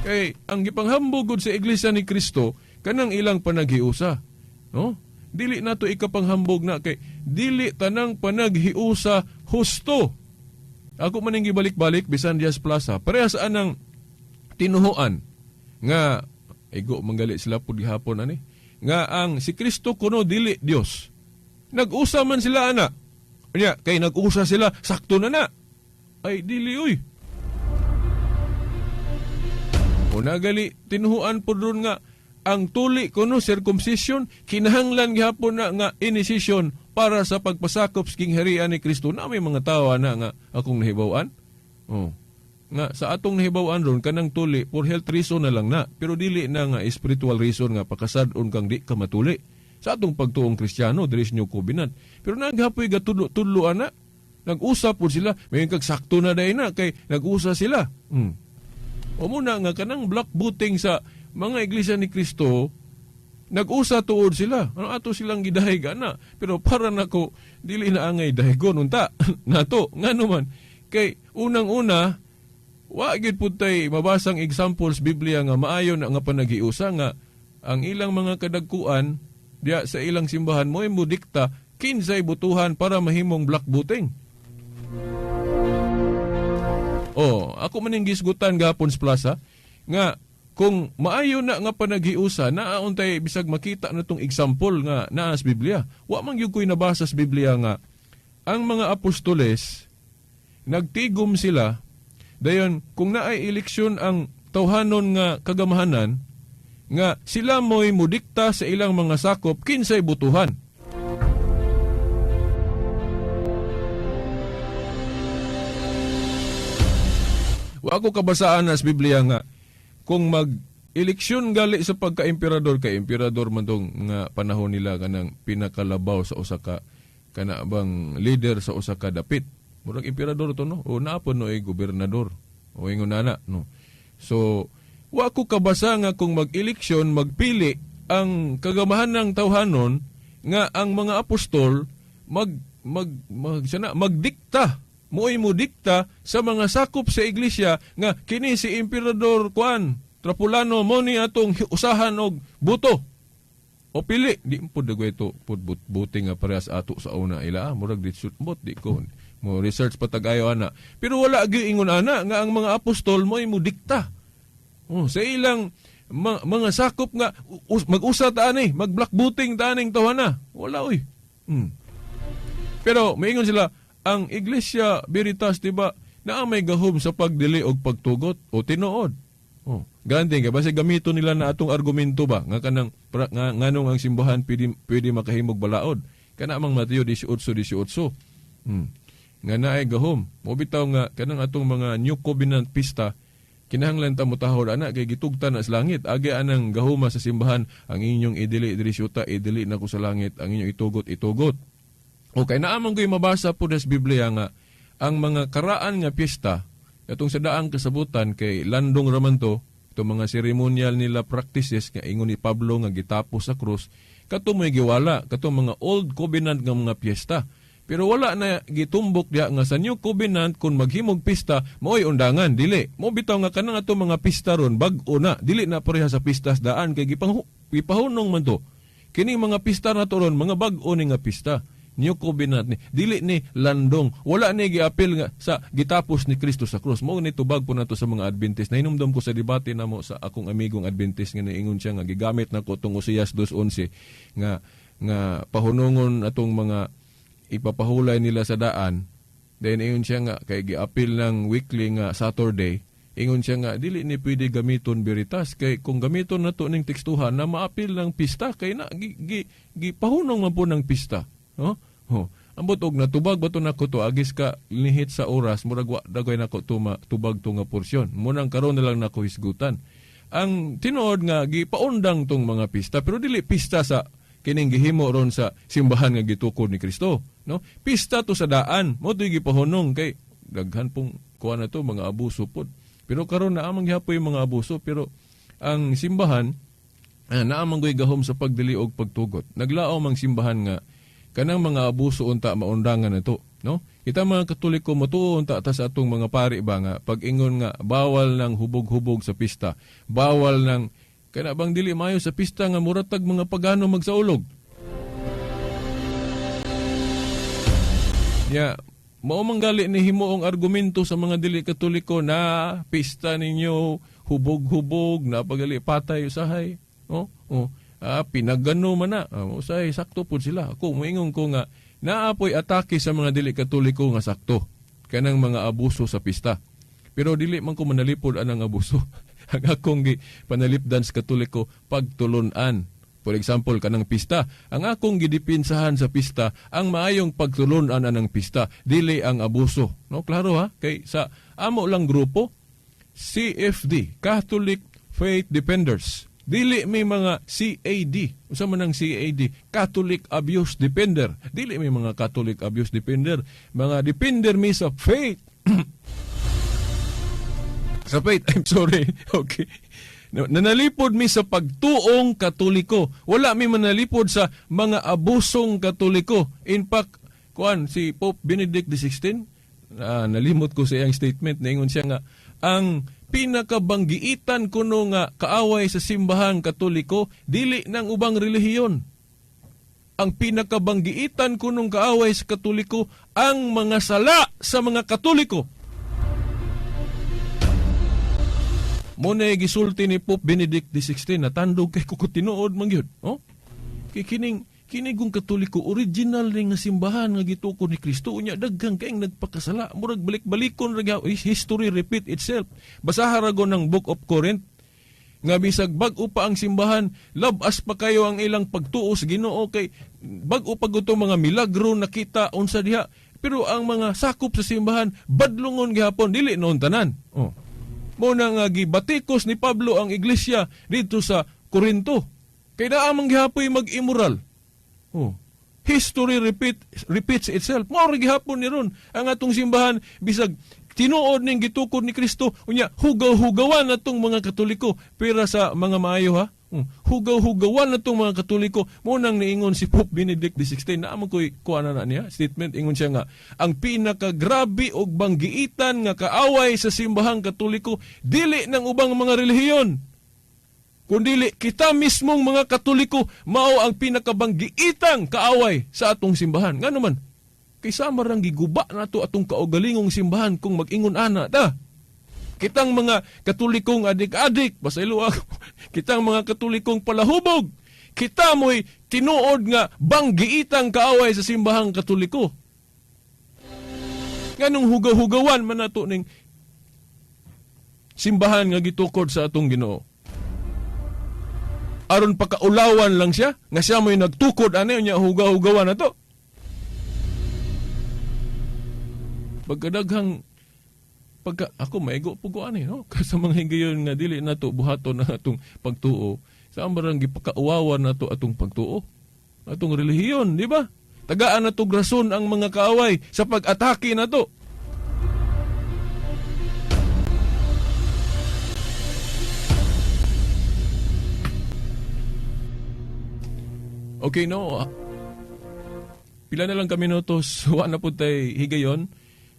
Kay ang gipanghambog gud sa Iglesia ni Kristo kanang ilang panaghiusa, no? Dili nato ikapanghambog na kay dili tanang panaghiusa husto. Ako man ning gibalik-balik bisan dias plaza. Parehas anang tinuhuan nga igo manggali sila pud gihapon ani nga ang si Kristo kuno dili Dios. Nag-usa man sila ana. Nya kay nag-usa sila sakto na na. Ay dili oy. Una gali tinuhuan pud ron nga ang tuli kuno circumcision kinahanglan gihapon na nga initiation para sa pagpasakop sa kingharian ni Kristo. Na may mga tawo na nga akong nahibaw-an. Oh. Nga sa atong nahibaw-an ron kanang tuli for health reason na lang na, pero dili na nga spiritual reason nga pakasad-on kang di ka matuli. Sa atong pagtuong Kristiyano diri sa New Covenant. Pero naghapoy gatudlo-tudlo ana. Nag-usap pud sila, may kag sakto na dai na kay nag-usa sila. O muna nga kanang block booting sa mga iglesia ni Kristo, nag-usa tuod sila. Ano ato silang gidahig ana? Pero para nako dili na angay dahigon unta nato ngano man kay unang-una wa gyud pud tay mabasang examples Biblia nga maayo na nga panaghiusa nga ang ilang mga kadagkuan diya sa ilang simbahan mo'y modikta kinsay butuhan para mahimong block booting. Oh, ako man ning gisgutan gahapon sa plaza nga kung maayo na nga panaghiusa naa untay bisag makita na tong example nga naa sa Biblia. Wa man gyud ko'y nabasa sa Biblia nga ang mga apostoles nagtigom sila dayon kung naay eleksyon ang tawhanon nga kagamahanan nga sila mo'y mudikta sa ilang mga sakop kinsay butuhan. Wa ko kabasaan na sa Biblia nga kung mag-eleksyon gali sa pagka-emperador, kay emperador man tong nga panahon nila kanang pinakalabaw sa usa ka kana bang leader sa usa ka dapit. Murag emperador to no, o naa po no ay gobernador o ingon ana no. So wa ko kabasa nga kung mag-eleksyon magpili ang kagamahan ng tawhanon nga ang mga apostol mag mag, mag sana magdikta mo'y modikta sa mga sakop sa iglesia nga kini si Emperador Juan Trapulano mo ni atong usahan og buto o pili. Di pud dagway to pud buti nga parehas ato sa una ila, murag di shoot bot di ko mo research patag-ayo ana, pero wala gyud ingon ana nga ang mga apostol mo'y modikta oh, sa ilang mga sakop nga mag-usa ta ani, mag-block booting ta aning tawana. Wala oy. Pero maingon sila ang Iglesia Veritas, diba, naa may gahom sa pagdili og pagtugot o tinuod. Oh, granting kay basi gamito nila na atong argumento ba nga kanang pra, nga, nganong ang simbahan pwede makahimog balaod. Kana mang Mateo 18:18. Nga naay gahom. Mo bitaw nga kanang atong mga New Covenant pista kinahanglan ta motahod ana kay gitugtan na sa langit. Agi anang gahoma sa simbahan ang inyong idili diri syuta, idili nako sa langit, ang inyong itugot itugot. Okay, naamang ko'y mabasa po sa Biblia nga ang mga karaan nga piyesta atong sa daang kasabutan kay landong raman to, itong mga ceremonial nila practices nga ingon ni Pablo nga gitapos sa krus, kato may giwala, kato mga old covenant nga mga piyesta. Pero wala na gitumbok diha nga sa new covenant kung maghimog pista mao'y undangan, dili. Mo bitaw nga kanang ato mga pista ron bag-o na, dili na pareha sa pistas daan kay gipahunong man to. Kining mga pista na to ron mga bag-o ni nga pista. New Covenant ni dili ni landong, wala ni giapil nga sa gitapos ni Kristo sa krus. Mao ni tubag po nato sa mga Adventist. Nahinumdom ko sa debate namo sa akong amigong Adventist nga niingon siya nga gigamit nako tong Oseas 2:11 nga nga pahunungon atong mga ipapahulay nila sa daan. Then ingon siya nga kay giapil ng weekly nga Saturday, ingon siya nga dili ni pwede gamiton Veritas kay kung gamiton nato ning tekstuhan na maapil ng pista kay na gipahunong man po ng pista. No? Ho. Ambot og natubag ba to nako to agis ka lihit sa oras murag wa dagway nako tubag to nga porsyon. Munang karon na lang nako hisgutan. Ang tinuod nga gipaundang tong mga pista pero dili pista sa Kining gihimo ron sa simbahan nga gitukod ni Kristo, no? Pista to sa daan, mo to'y gipahunong kay daghan pong kuha na to mga abuso pod. Pero karon naa man gihapoy mga abuso, pero ang simbahan naa man goy gahom sa pagdili og pagtugot. Naglaom ang simbahan nga kanang mga abuso unta maundangan na to, no? Kita mga Katoliko motuo unta ta sa atong mga pari ba nga pag-ingon nga bawal ng hubog-hubog sa pista, bawal ng kana bang dili maayo sa pista nga muratag mga pagano magsaulog. Ya, mao man gali ni himuong argumento sa mga dili Katoliko na pista ninyo hubog-hubog na pagali patay usahay. Oh, oh. Pinagano man na. Usahay sakto pud sila. Ako moingon ko nga naapoy atake sa mga dili Katoliko nga sakto kanang mga abuso sa pista. Pero dili man ko manalipod anang abuso. Ang akong panalipdan sa Katoliko pagtulun-an. For example, kanang pista. Ang akong gidipinsahan sa pista, ang maayong pagtulun-an anang pista, dili ang abuso. No, klaro ha? Kay sa amo lang grupo, CFD, Catholic Faith Defenders. Dili may mga CAD. Unsa man ang CAD? Catholic Abuse Defender. Dili may mga Catholic Abuse Defender. Mga defender mi sa faith. Sa faith, I'm sorry. Okay. Nanalipod mi sa pagtuong Katoliko. Wala mi manalipod sa mga abusong Katoliko. In fact, kuan si Pope Benedict XVI, nalimot ko sa iyang statement, naingon siya nga ang pinakabanggiitan kuno nga kaaway sa simbahang Katoliko dili ng ubang relihiyon. Ang pinakabanggiitan kunong kaaway sa Katoliko ang mga sala sa mga Katoliko. Muna gisulti ni Pope Benedict XVI na tandog kay kuko tinuod man gyud, oh? Kay kining kini kung Katoliko original ning nga simbahan nga gitukod ni Kristo, unya daghan kaayong nagpakasala, murag balik-balikon ra gyud, history repeat itself. Basaha ra go ng Book of Corinth nga bisag bag-o pa ang simbahan, labas pa kayo ang ilang pagtuo sa Ginoo kay bag-o pa gud mga milagro nakita unsa diha, pero ang mga sakop sa simbahan badlongon gihapon, dili noon tanan. Oh. Muna nga gibatikos ni Pablo ang iglesia dito sa Corinto. Kay naa man gihapoy mag-immoral. Oh. History repeats itself. Mao ra gihapon ni ron ang atong simbahan bisag tinuod ning gitukod ni Kristo, unya hugaw-hugawan atong mga Katoliko pera sa mga maayo ha. Hugaw-hugawan atong mga Katoliko. Mo nang niingon si Pope Benedict XVI, naa man koy kuha na niya statement, ingon siya nga ang pinakagrabe og banggiitan nga kaaway sa simbahang Katoliko dili ng ubang mga relihiyon, kundili kita mismong mga Katoliko mao ang pinakabanggiitang kaaway sa atong simbahan. Ngano man? Kay sama rang giguba nato atong kaugalingong simbahan kung mag-ingon ana ta. Kitang mga Katolikong adik-adik, pasaylo ako, kitang mga Katolikong palahubog, kita mo'y tinuod nga banggiitang kaaway sa simbahang Katoliko. Nganong hugaw-hugawan man nato ning simbahan nga gitukod sa atong Ginoo? Aron pakaulawan lang siya, nga siya mo'y nagtukod ani nya hugaw-hugawan nato. Pagkadaghang pagka ako maigo po ko ani, no? Sa mga higayon nga dili nato buhaton ang atong pagtuo, sa ambarang gipakauwawan nato atong pagtuo, atong relihiyon, di ba? Tagaan nato rason ang mga kaaway sa pag-atake nato. Okay, no? Pila na lang kami minutos, wa na po tay higayon.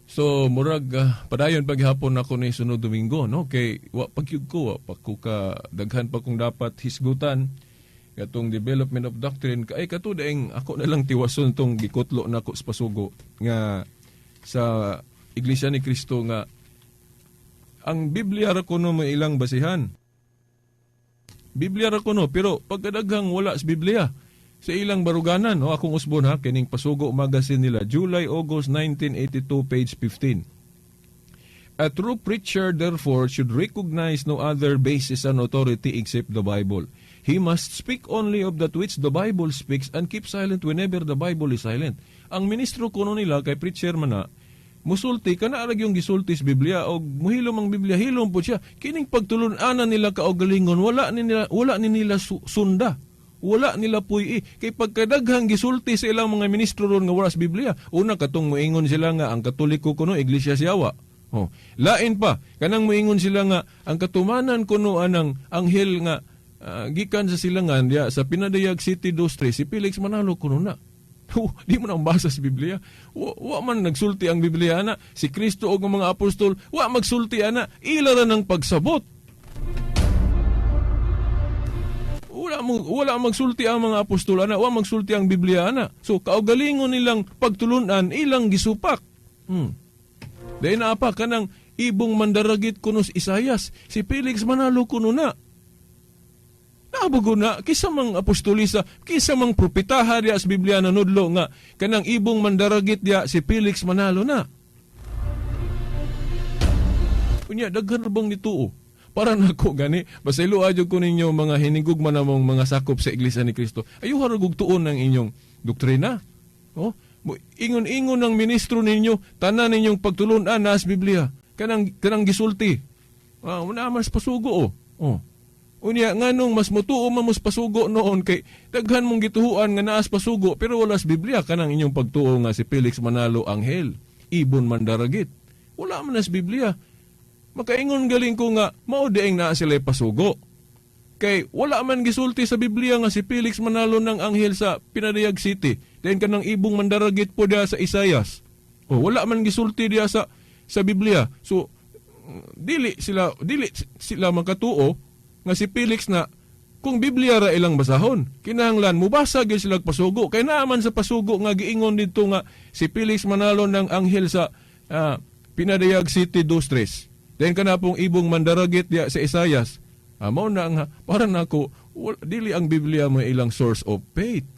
So murag padayon paghapon ako ni sunod Domingo, no? Kay wa pagyud ko, wa pa ko ka daghan pa kong dapat hisgutan katong development of doctrine kay kato daing ako na lang tiwason tong gikutlo nako sa pasugo nga sa Iglesia ni Kristo nga ang Biblia ra kuno may ilang basihan. Biblia ra kuno, pero pagkadaghang wala sa Biblia sa ilang baruganan, no? Akong usbon ha, kining Pasugo magazine nila, July, August 1982, page 15. A true preacher, therefore, should recognize no other basis and authority except the Bible. He must speak only of that which the Bible speaks and keep silent whenever the Bible is silent. Ang ministro kuno nila, kay preacher man na, musulti, kana arag yung gisulti sa Biblia, og muhilom ang Biblia, hilom po siya. Kining pagtulun-anan nila kaugalingon, wala ni nila sunda. Wala nila puy-i. Kay pagkadaghang gisulti sa ilang mga ministro ron nga wala sa Biblia. Una, katong moingon sila nga ang Katoliko kuno Iglesia Siawa. Oh, lain pa kanang moingon sila nga ang katumanan kuno anang anghel nga gikan sa silangan diya sa Pinadayag City 23 si Felix Manalo kuno na. Di mo na basa sa Biblia. Wa man nagsulti ang Biblia ana. Si Kristo og ang mga apostol wa magsulti ana. Ila ra ng pagsabot. Wala magsulti ang mga apostol ana, wa magsulti ang Biblia ana. So kaugalingon nilang pagtulunan ilang gisupak. Dahil naa pa kanang ibong mandaragit kuno si Isayas, si Felix Manalo kuno na. Naabago na, kisa mang apostolisa, kisa mang propetaha diya sa Biblia na nudlo nga kanang ibong mandaragit diya si Felix Manalo na. Unya, daghan bang nituo? Para nako gani, basaylo adyo ko ninyo mga hinigugma namong mga sakop sa Iglesia ni Cristo. Ayuha ra tuon ng inyong doktrina. Oh, ingon-ingon ng ministro ninyo, tanan ninyong pagtulunan na sa Biblia. Kanang gisulti. Wala man sa pasugo oh. Oh. Unya nganong mas mutuo man mos pasugo noon kay daghan mong gituhuan nga naas pasugo pero wala sa Biblia kanang inyong pagtuo nga si Felix Manalo anghel, ibon mandaragit. Wala man sa Biblia. Makaingon galing ko nga mao dieng naa sila pasugo. Kay wala man gisulti sa Biblia nga si Felix Manalo ng anghel sa Pinadayag City. Then kanang ibong mandaragit po diya sa Isayas. O wala man gisulti diya sa Biblia. So dili sila makatuo nga si Felix na kung Biblia ra ilang basahon. Kinahanglan mubasa gyud sila pasugo. Kay naa man sa pasugo nga giingon didto nga si Felix Manalo ng anghel sa Pinadayag City 23. Then kana pong ibong mandaragit diya sa Isayas. Mao na nga para nako dili ang Biblia may ilang source of faith.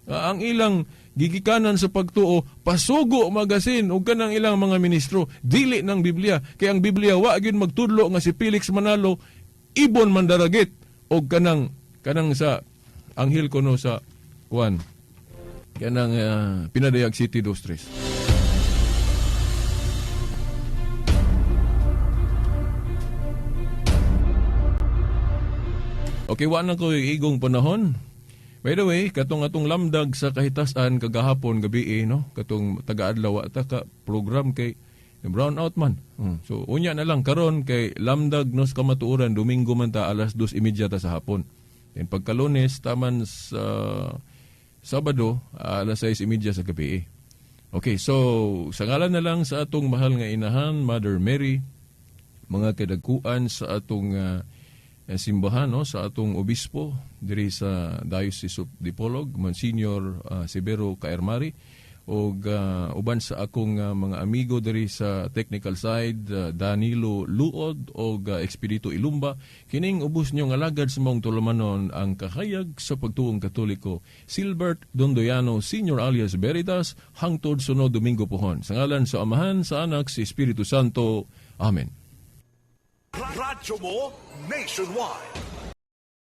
Ang ilang gigikanan sa pagtuo pasugo magasin ug kanang ilang mga ministro dili ng Biblia. Kay ang Biblia wa gyud magtudlo nga si Felix Manalo ibon mandaragit og kanang sa anghel kuno sa kuan kanang Pinadayag City 23. Okay, wa na ko igong panahon. By the way, katong atong lamdag sa kahitasan kagahapon gabi no, katong taga-adlaw ta ka program kay brown out man. So unya na lang karon kay lamdag nos kamatuoran Domingo man ta alas 2:30 ta sa hapon. Then pagka Lunes taman sa Sabado alas 6:30 sa gabi. Okay, so sa ngalan na lang sa atong mahal nga inahan, Mother Mary, mga kadagkuan sa atong simbahan, no, sa atong obispo diri sa Diocese of Dipolog, Monsignor Severo Kaermari, og uban sa akong mga amigo diri sa technical side, Danilo Luod og Expedito Ilumba, kining ubos nyo nga alagad sa maong tulumanon ang kahayag sa pagtuong Katoliko, Silbert Dondoyano Senior alias Veritas, hangtod sunod Domingo pohon. Sa ngalan sa Amahan, sa Anak, sa Espiritu Santo. Amen. Radyo mo nationwide.